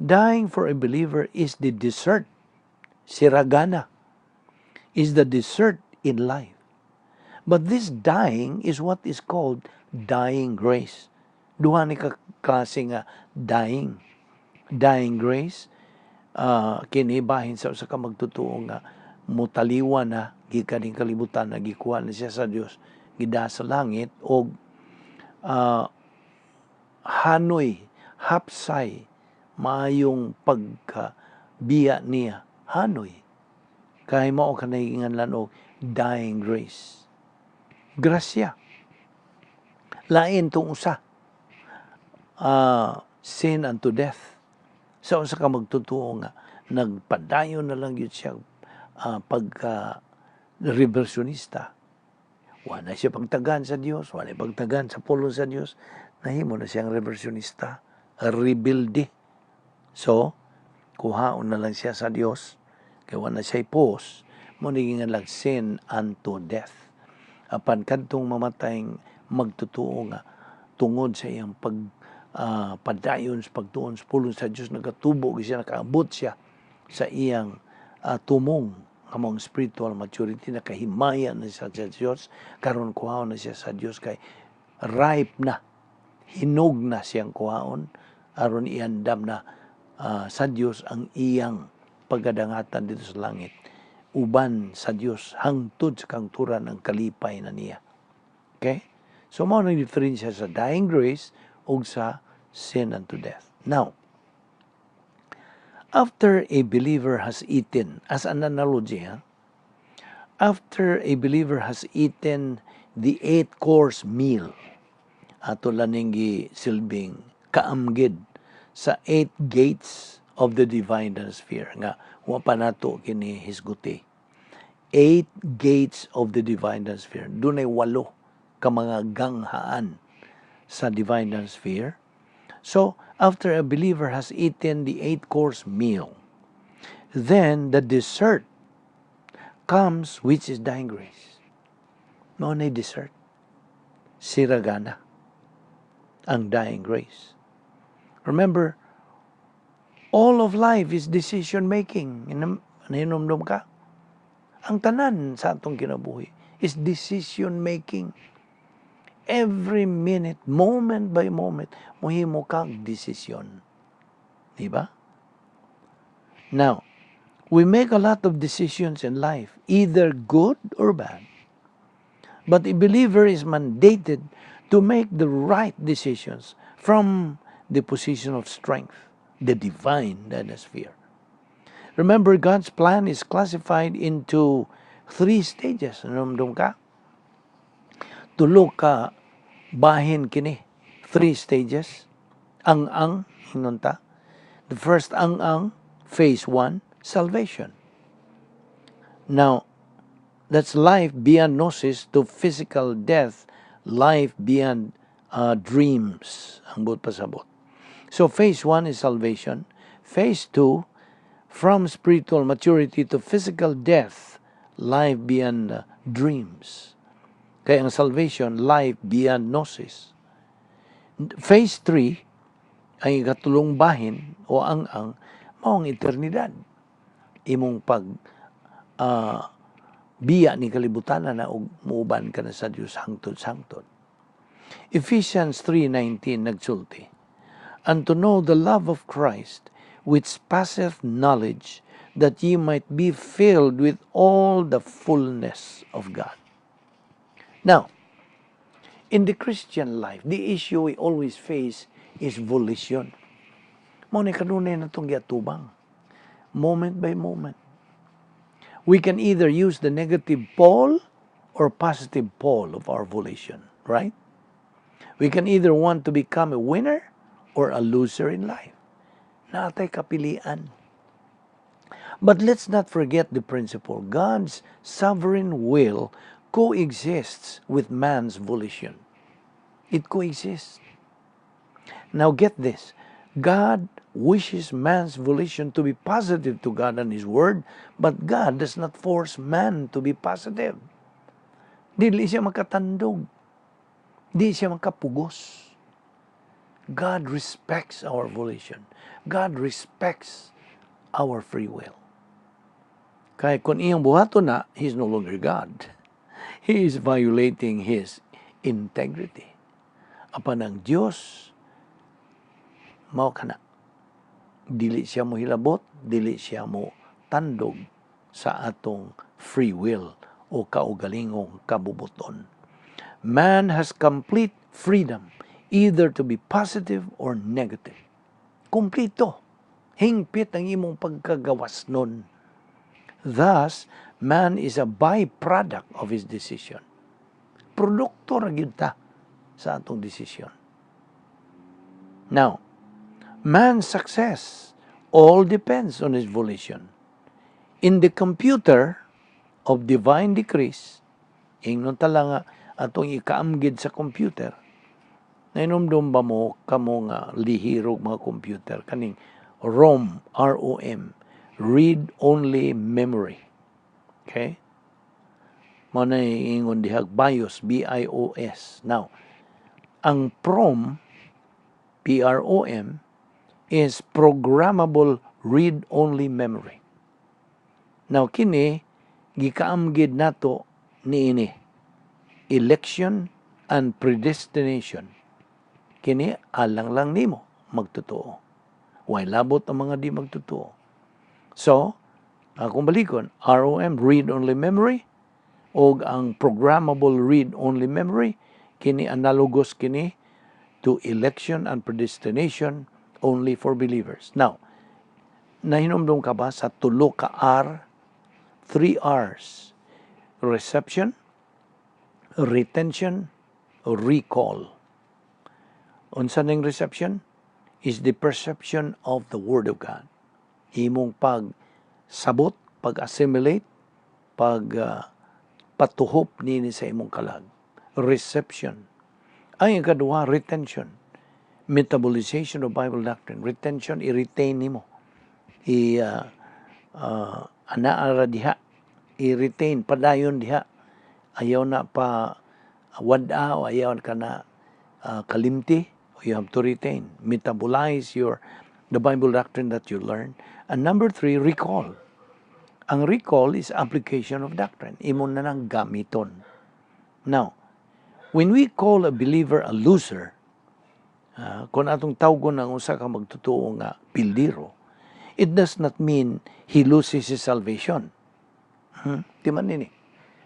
dying for a believer is the dessert, siragana, is the dessert in life. But this dying is what is called dying grace. Duha ni ka klase nga dying. Dying grace, kini bahin sa usa ka magtotoo nga mutaliwa na gikan ning kalibutan na gikuha na siya sa Dios gida sa langit og hanoy, hapsay, maayong pagkabiya niya, hanoy kay mao kanay nganlan og dying grace, grasya. Lain tong usa, sin unto death, sa usa ka magtotoo nga nagpadayon na lang gyud siya pagka reversionista, wa na siya pagtagan sa Dios, wa na pagtagan sa pulong sa Dios, nahimo na siyang reversionista, rebelde. So kuhaon na lang siya sa Dios kay wa na siya pos mo ni lang, sin unto death. Apan kadtong mamatay magtotoo nga tungod sa iyang pag padayon sa pagtuon sa pulong sa Dios, nagatubo gyud siya, nakaabot siya sa iyang tumong nga maong spiritual maturity, nakahimaya na siya sa Dios, karon kuhaon na siya sa Dios kay ripe na, hinog na siyang kuhaon aron iandam na sa Dios ang iyang pagkadangatan dito sa langit uban sa Dios hangtod sa kangturan ang kalipay na niya. Okay? So mao nang diferensya sa dying grace ug sa Sin unto death. Now, after a believer has eaten, as an analogy, ha? After a believer has eaten the eight-course meal, ato laning silbing kaamgid sa eight gates of the divine sphere nga wa pa nato kini hisguti. Eight gates of the divine sphere. Dunay walo ka mga ganghaan sa divine sphere. So, after a believer has eaten the eight-course meal, then the dessert comes, which is dying grace. Mao na dessert. Siragana ang dying grace. Remember, all of life is decision making. Nahinumdum ka? Ang tanan sa atong kinabuhi is decision making. Every minute, moment by moment, muhimo kag desisyon. Di ba? Now, we make a lot of decisions in life, either good or bad. But a believer is mandated to make the right decisions from the position of strength, the divine sphere. Remember, God's plan is classified into three stages. Nahinumdum ka? Tulo ka bahin kini. Three stages. Ang-ang, ingon ta. The first ang-ang, phase one, salvation. Now, that's life beyond gnosis to physical death, life beyond dreams, ang buot pasabot. So phase one is salvation. Phase two, from spiritual maturity to physical death, life beyond dreams. Kaya ang salvation, life beyond gnosis. Phase 3, ang ikatulong bahin o ang mao ang eternidad. Imong pag biya ni kalibutan na ug muuban ka na sa Dios hangtod-sangtod. Ephesians 3:19 nagsulti, "And to know the love of Christ, which passeth knowledge, that ye might be filled with all the fullness of God." Now, in the Christian life, the issue we always face is volition. Mao ni kanunay natong giatubang. Moment by moment. We can either use the negative pole or positive pole of our volition, right? We can either want to become a winner or a loser in life. Naa tay kapilian. But let's not forget the principle. God's sovereign will coexists with man's volition. It coexists. Now get this. God wishes man's volition to be positive to God and His Word, but God does not force man to be positive. Dili siya makatandog. Di siya makapugos. God respects our volition. God respects our free will. Kaya kung iyang buhaton na, He's no longer God. He is violating His integrity. Apan ang Diyos, mao kana. Dili siya mo hilabot, dili siya mo tandog sa atong free will o kaugalingong kabubuton. Man has complete freedom either to be positive or negative. Kumplito. Hingpit ang imong pagkagawas nun. Thus, man is a byproduct of his decision. Produkto ra gyud ta sa atong desisyon. Now, man's success all depends on his volition. In the computer of divine decrees, ingnon ta lang nga atong ikaamgid sa computer, nahinumdum ba mo kamo nga lihirog mga computer kaning ROM, R-O-M, read only memory? Okay? Mao na ingon dihag BIOS, B-I-O-S. Now, ang PROM, P-R-O-M, is programmable read-only memory. Now, kini, gikaamgid nato niini. Election and predestination. Kini, alang lang nimo magtotoo. Way labot ang mga di magtotoo. So, akong balikon, ROM, read-only memory, o ang programmable read-only memory, kini analogous kini to to election and predestination only for believers. Now, nahinumdum ka ba sa tulo ka R? Three R's. Reception, retention, recall. Unsa ning reception? Is the perception of the Word of God. Imong pag sabot, pag assimilate, pag patuhop nini sa imong kalag. Reception. Ang ikaduha, retention. Metabolization of Bible doctrine. Retention, i-retain nimo. I anaa ra diha. I-retain, padayon diha. Ayaw na pa wad-a o ayaw ka na kalimti. You have to retain. Metabolize your the Bible doctrine that you learn. And number three, recall. Ang recall is application of doctrine. Imo na nang gamiton. Now, when we call a believer a loser, kung atong tawgon ang usa ka magtotoo nga pildiro, it does not mean he loses his salvation. Di man nini.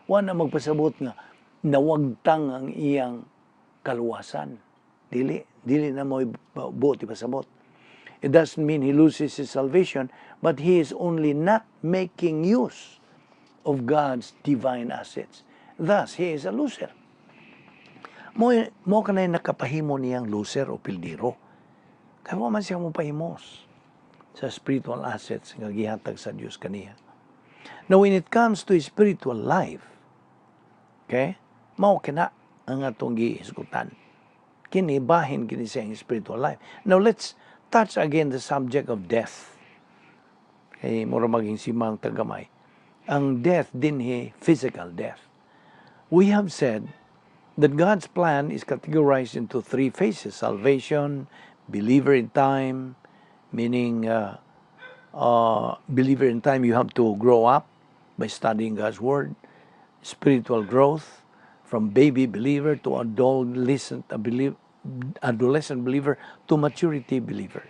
Wa na magpasabot nga nawagtang ang iyang kaluwasan. Dili, dili na mo buot ipasabot. It doesn't mean he loses his salvation, but he is only not making use of God's divine assets. Thus, he is a loser. Mo kanay nakapahimo niyang loser o pildiro. Kaya wa man siya mo pahimos sa spiritual assets nga gihatag sa Dios kaniya. Now, when it comes to spiritual life, okay, mao kina ang atong gihisgutan. Kini bahin kini sa iyang spiritual life. Now, let's touch again the subject of death. Kay mura maging simang tagamay. Ang death dinhi, physical death. We have said that God's plan is categorized into three phases: salvation, believer in time, meaning believer in time, you have to grow up by studying God's Word, spiritual growth, from baby believer to adolescent believer to maturity believer.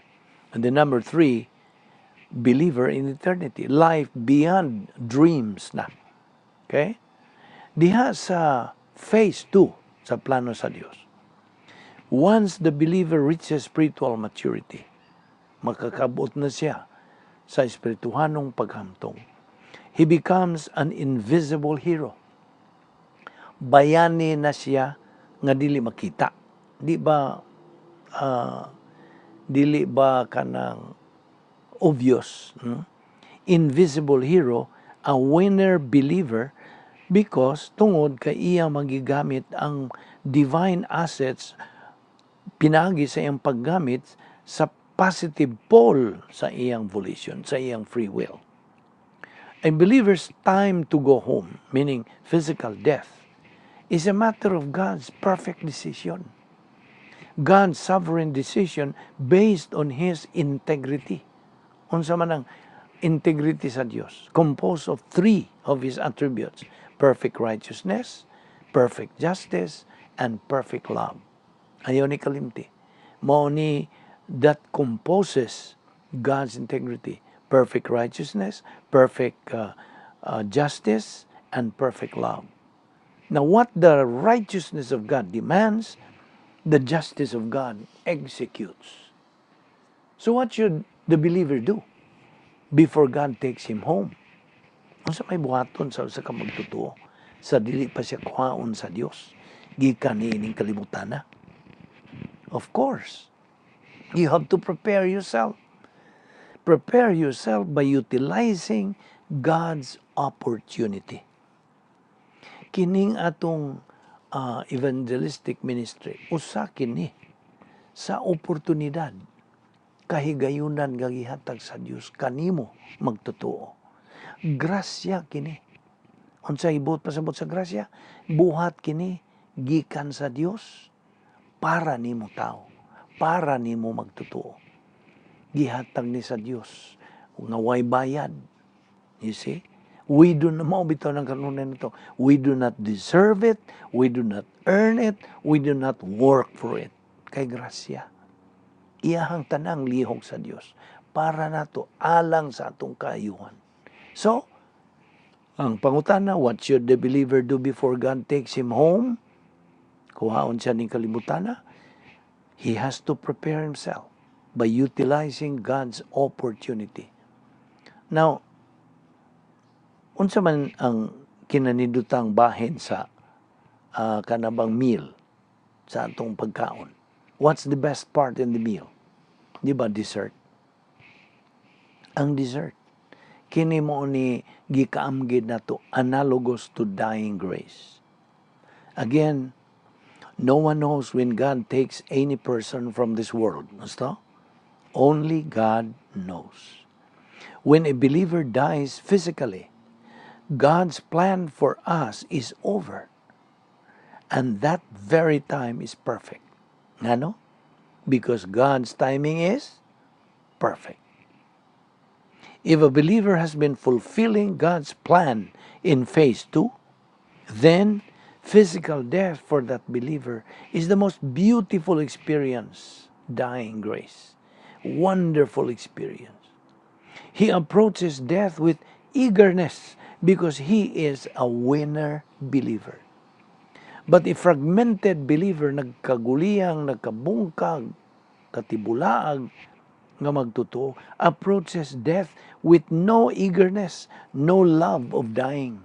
And then number three, believer in eternity, life beyond dreams na. Okay? Diha sa phase 2 sa plano sa Dios. Once the believer reaches spiritual maturity, makakabot na siya sa espirituhanong paghamtong. He becomes an invisible hero. Bayani na siya nga dili makita. Di ba dili ba kanang obvious? Invisible hero, a winner believer, because tungod kay iya magigamit ang divine assets pinaagi sa iyang paggamit sa positive pole sa iyang volition, sa iyang free will. A believer's time to go home, meaning physical death, is a matter of God's perfect decision. God's sovereign decision based on His integrity. Unsa man ang integrity sa Dios? Composed of three of His attributes: perfect righteousness, perfect justice, and perfect love. Ayaw ni kalimti. Mao ni that composes God's integrity. Perfect righteousness, perfect justice, and perfect love. Now, what the righteousness of God demands, the justice of God executes. So what should the believer do before God takes him home? Unsa may buhaton sa usa ka magtotoo sa dili pa siya kuhaon sa Dios gikan niining kalibutan na? Of course, you have to prepare yourself. Prepare yourself by utilizing God's opportunity. Kining atong evangelistic ministry, usa kini sa oportunidad, kahigayunan nga gihatag sa Dios kanimo magtotoo. Grasya kini. Unsa ibot pasabot sa grasya? Buhat kini gikan sa Dios para nimo tao, para nimo magtotoo. Gihatag ni sa Dios nga way bayad. You see? We do not, mao bitaw ng kanunan nito. We do not deserve it, we do not earn it, we do not work for it. Kay grasya. Iyahang tanang lihok sa Dios para nato alang sa atong kaayuhan. So, ang pangutana, what should the believer do before God takes him home? Kuhaon siya ning kalibutana. He has to prepare himself by utilizing God's opportunity. Now, unsa man ang kinanindotang bahin sa kanabang meal sa atong pagkaon? What's the best part in the meal? Di ba dessert? Ang dessert. Kini mao ni gikaamgid nato, analogous to dying grace. Again, no one knows when God takes any person from this world. Gusto? Only God knows. When a believer dies physically, God's plan for us is over. And that very time is perfect. Ngano? Because God's timing is perfect. If a believer has been fulfilling God's plan in phase 2, then physical death for that believer is the most beautiful experience, dying grace. Wonderful experience. He approaches death with eagerness because he is a winner believer. But a fragmented believer, nagkaguliyang, nagkabungkag, katibulaag, nga magtotoo, approaches death with no eagerness, no love of dying.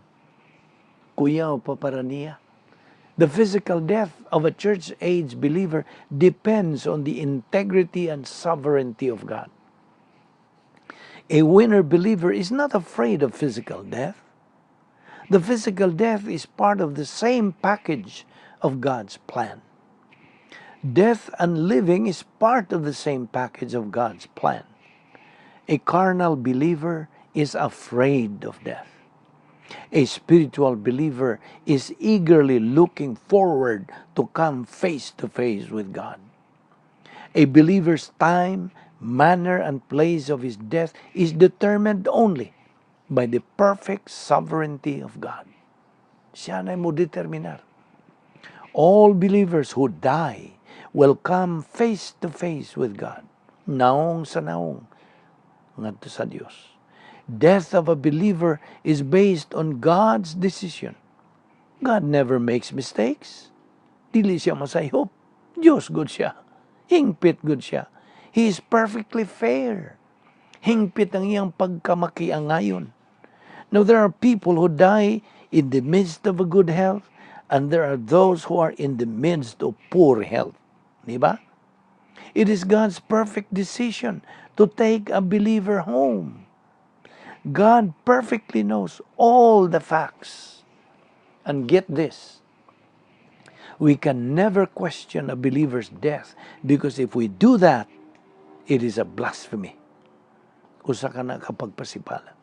Kuyaw pa para niya. The physical death of a church age believer depends on the integrity and sovereignty of God. A winner believer is not afraid of physical death. The physical death is part of the same package of God's plan. Death and living is part of the same package of God's plan. A carnal believer is afraid of death. A spiritual believer is eagerly looking forward to come face to face with God. A believer's time, manner, and place of his death is determined only by the perfect sovereignty of God. Siya na mo determinar. All believers who die will come face to face with God. Naong sa naong ngadto sa Dios. Death of a believer is based on God's decision. God never makes mistakes. Dili siya masayop. Diyos gud siya. Hingpit gud siya. He is perfectly fair. Hingpit ang iyang pagkamakiangayon. Now, there are people who die in the midst of a good health, and there are those who are in the midst of poor health. Di ba? It is God's perfect decision to take a believer home. God perfectly knows all the facts. And get this: we can never question a believer's death because if we do that, it is a blasphemy. Usa ka na ka pagpasipala.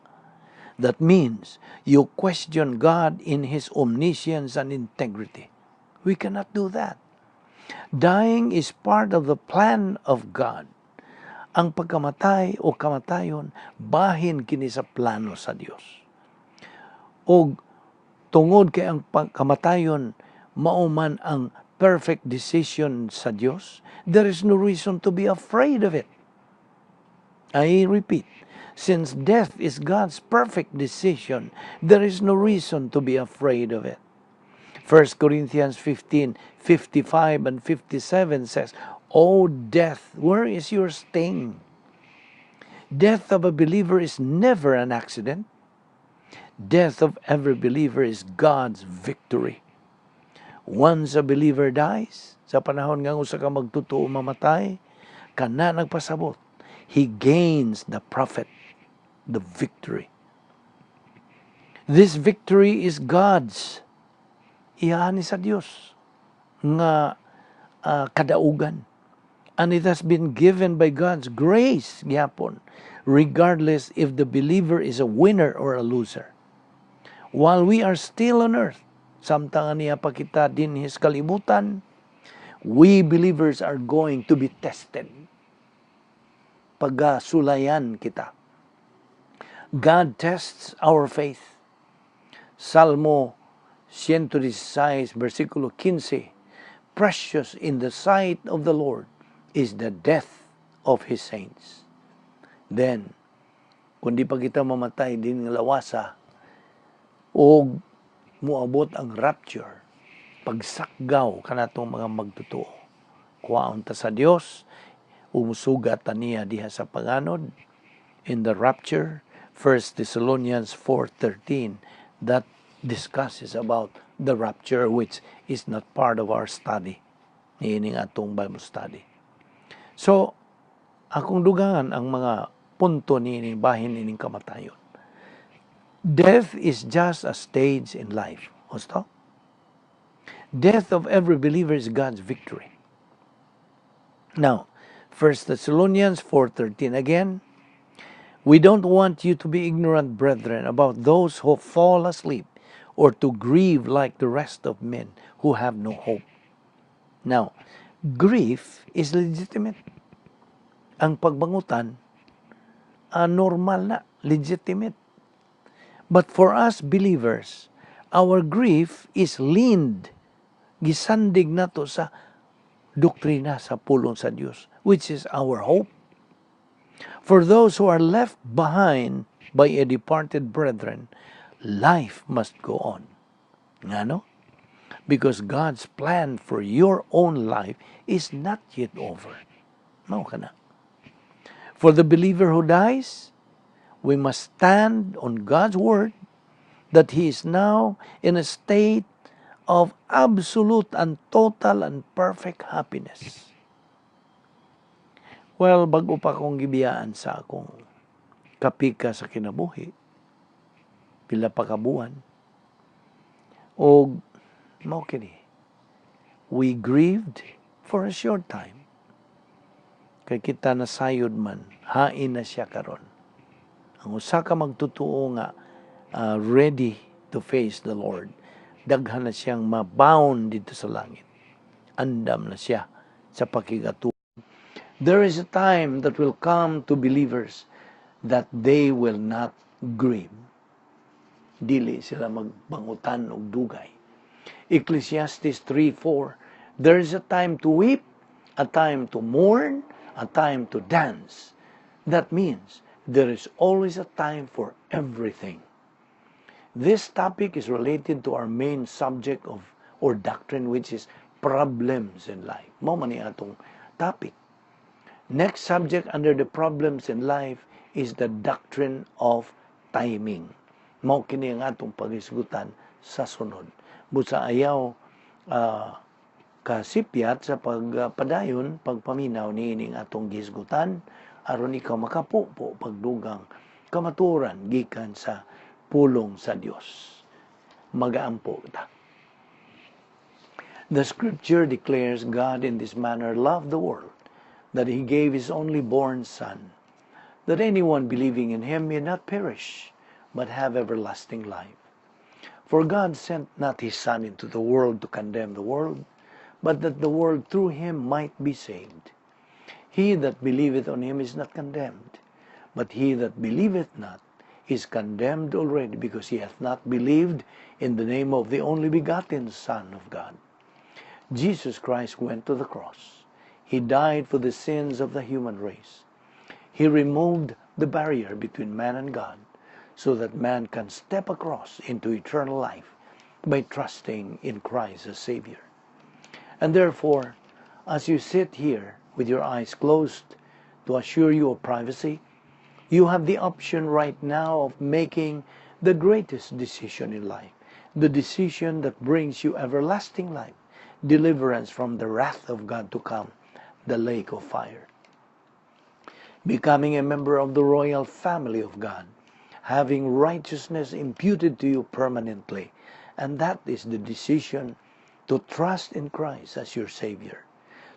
That means you question God in His omniscience and integrity. We cannot do that. Dying is part of the plan of God. Ang pagkamatay o kamatayon, bahin kini sa plano sa Dios. Og tungod kay ang kamatayon mao man ang perfect decision sa Dios, there is no reason to be afraid of it. I repeat, since death is God's perfect decision, there is no reason to be afraid of it. 1 Corinthians 15, 55 and 57 says, "O death, where is your sting?" Death of a believer is never an accident. Death of every believer is God's victory. Once a believer dies, sa panahon nga usa ka magtotoo mamatay, kana nagpasabot, he gains the profit, the victory. This victory is God's. Iyahan ni sa Dios nga kadaugan. And it has been given by God's grace gyapon, regardless if the believer is a winner or a loser. While we are still on earth, samtang ania pa kita dinhi sa kalibutan, we believers are going to be tested. Pagkasulayan kita. God tests our faith. Salmo 116, versikulo 15, "Precious in the sight of the Lord is the death of His saints." Then, kung di pa kita mamatay din nga lawasa, o muabot ang rapture, pagsakgaw kanatong mga magtotoo, Kuhaon ta sa Dios, umusugat ta niya diha sa panganod in the rapture. 1 Thessalonians 4:13, that discusses about the rapture, which is not part of our study niining atong Bible study. So, akong dugangan ang mga punto niining bahin niining kamatayon. Death is just a stage in life. Husto? Death of every believer is God's victory. Now, 1 Thessalonians 4:13 again, "We don't want you to be ignorant, brethren, about those who fall asleep or to grieve like the rest of men who have no hope." Now, grief is legitimate. Ang pagbangutan, normal na, legitimate. But for us believers, our grief is leaned, gisandig nato sa doktrina sa pulong sa Dios, which is our hope. For those who are left behind by a departed brethren, life must go on. Ngano? Because God's plan for your own life is not yet over. Mao kana. For the believer who dies, we must stand on God's word that he is now in a state of absolute and total and perfect happiness. Well, bago pa akong gibiyaan sa akong kapika sa kinabuhi, pila pa ka buwan, og mao kini, we grieved for a short time. Kay kita nasayod man, hain na siya karon. Ang usa ka magtutuo nga ready to face the Lord, daghan na siyang mabound didto sa langit. Andam na siya sa pakigatuo. There is a time that will come to believers that they will not grieve. Dili sila magbangutan og dugay. Ecclesiastes 3:4, "There is a time to weep, a time to mourn, a time to dance." That means there is always a time for everything. This topic is related to our main subject of or doctrine, which is problems in life. Mao man ni atong topic. Next subject under the problems in life is the doctrine of timing. Mao kini ang atong paghisgutan sa sunod. Busa ayaw kasipyat sa pagpadayon, pagpaminaw niining atong gihisgutan aron ikaw makapupo pagdugang kamatuoran gikan sa pulong sa Dios. Magaampo ta. The scripture declares, "God in this manner loved the world, that he gave his only born Son, that anyone believing in him may not perish, but have everlasting life. For God sent not his Son into the world to condemn the world, but that the world through him might be saved. He that believeth on him is not condemned, but he that believeth not is condemned already, because he hath not believed in the name of the only begotten Son of God." Jesus Christ went to the cross. He died for the sins of the human race. He removed the barrier between man and God so that man can step across into eternal life by trusting in Christ as Savior. And therefore, as you sit here with your eyes closed to assure you of privacy, you have the option right now of making the greatest decision in life, the decision that brings you everlasting life, deliverance from the wrath of God to come, the lake of fire. Becoming a member of the royal family of God, having righteousness imputed to you permanently. And that is the decision to trust in Christ as your Savior,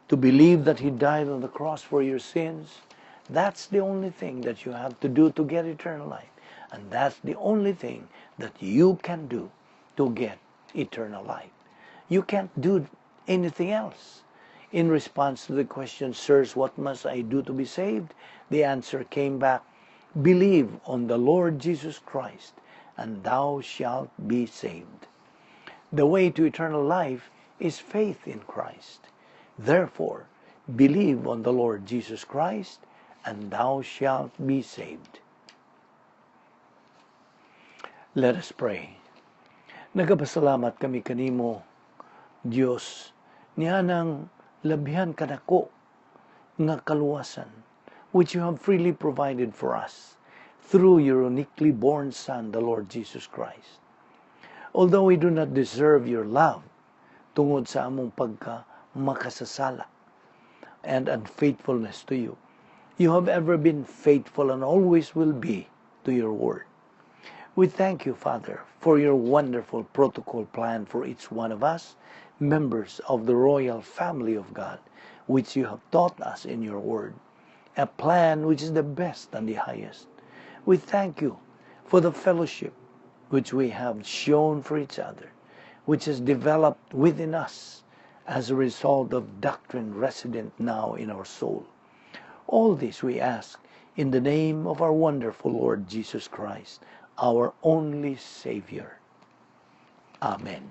to believe that He died on the cross for your sins. That's the only thing that you have to do to get eternal life. And that's the only thing that you can do to get eternal life. You can't do anything else. In response to the question, "Sirs, what must I do to be saved?" the answer came back, "Believe on the Lord Jesus Christ, and thou shalt be saved." The way to eternal life is faith in Christ. Therefore, believe on the Lord Jesus Christ, and thou shalt be saved. Let us pray. Nagapasalamat kami kanimo, Diyos, nianang Labihan kadako nga kaluwasan, which you have freely provided for us through your uniquely born Son, the Lord Jesus Christ. Although we do not deserve your love, tungod sa among pagka makasasala and unfaithfulness to you, you have ever been faithful and always will be to your word. We thank you, Father, for your wonderful protocol plan for each one of us, members of the royal family of God, which you have taught us in your word, a plan which is the best and the highest. We thank you for the fellowship which we have shown for each other, which has developed within us as a result of doctrine resident now in our soul. All this we ask in the name of our wonderful Lord Jesus Christ, our only Savior. Amen.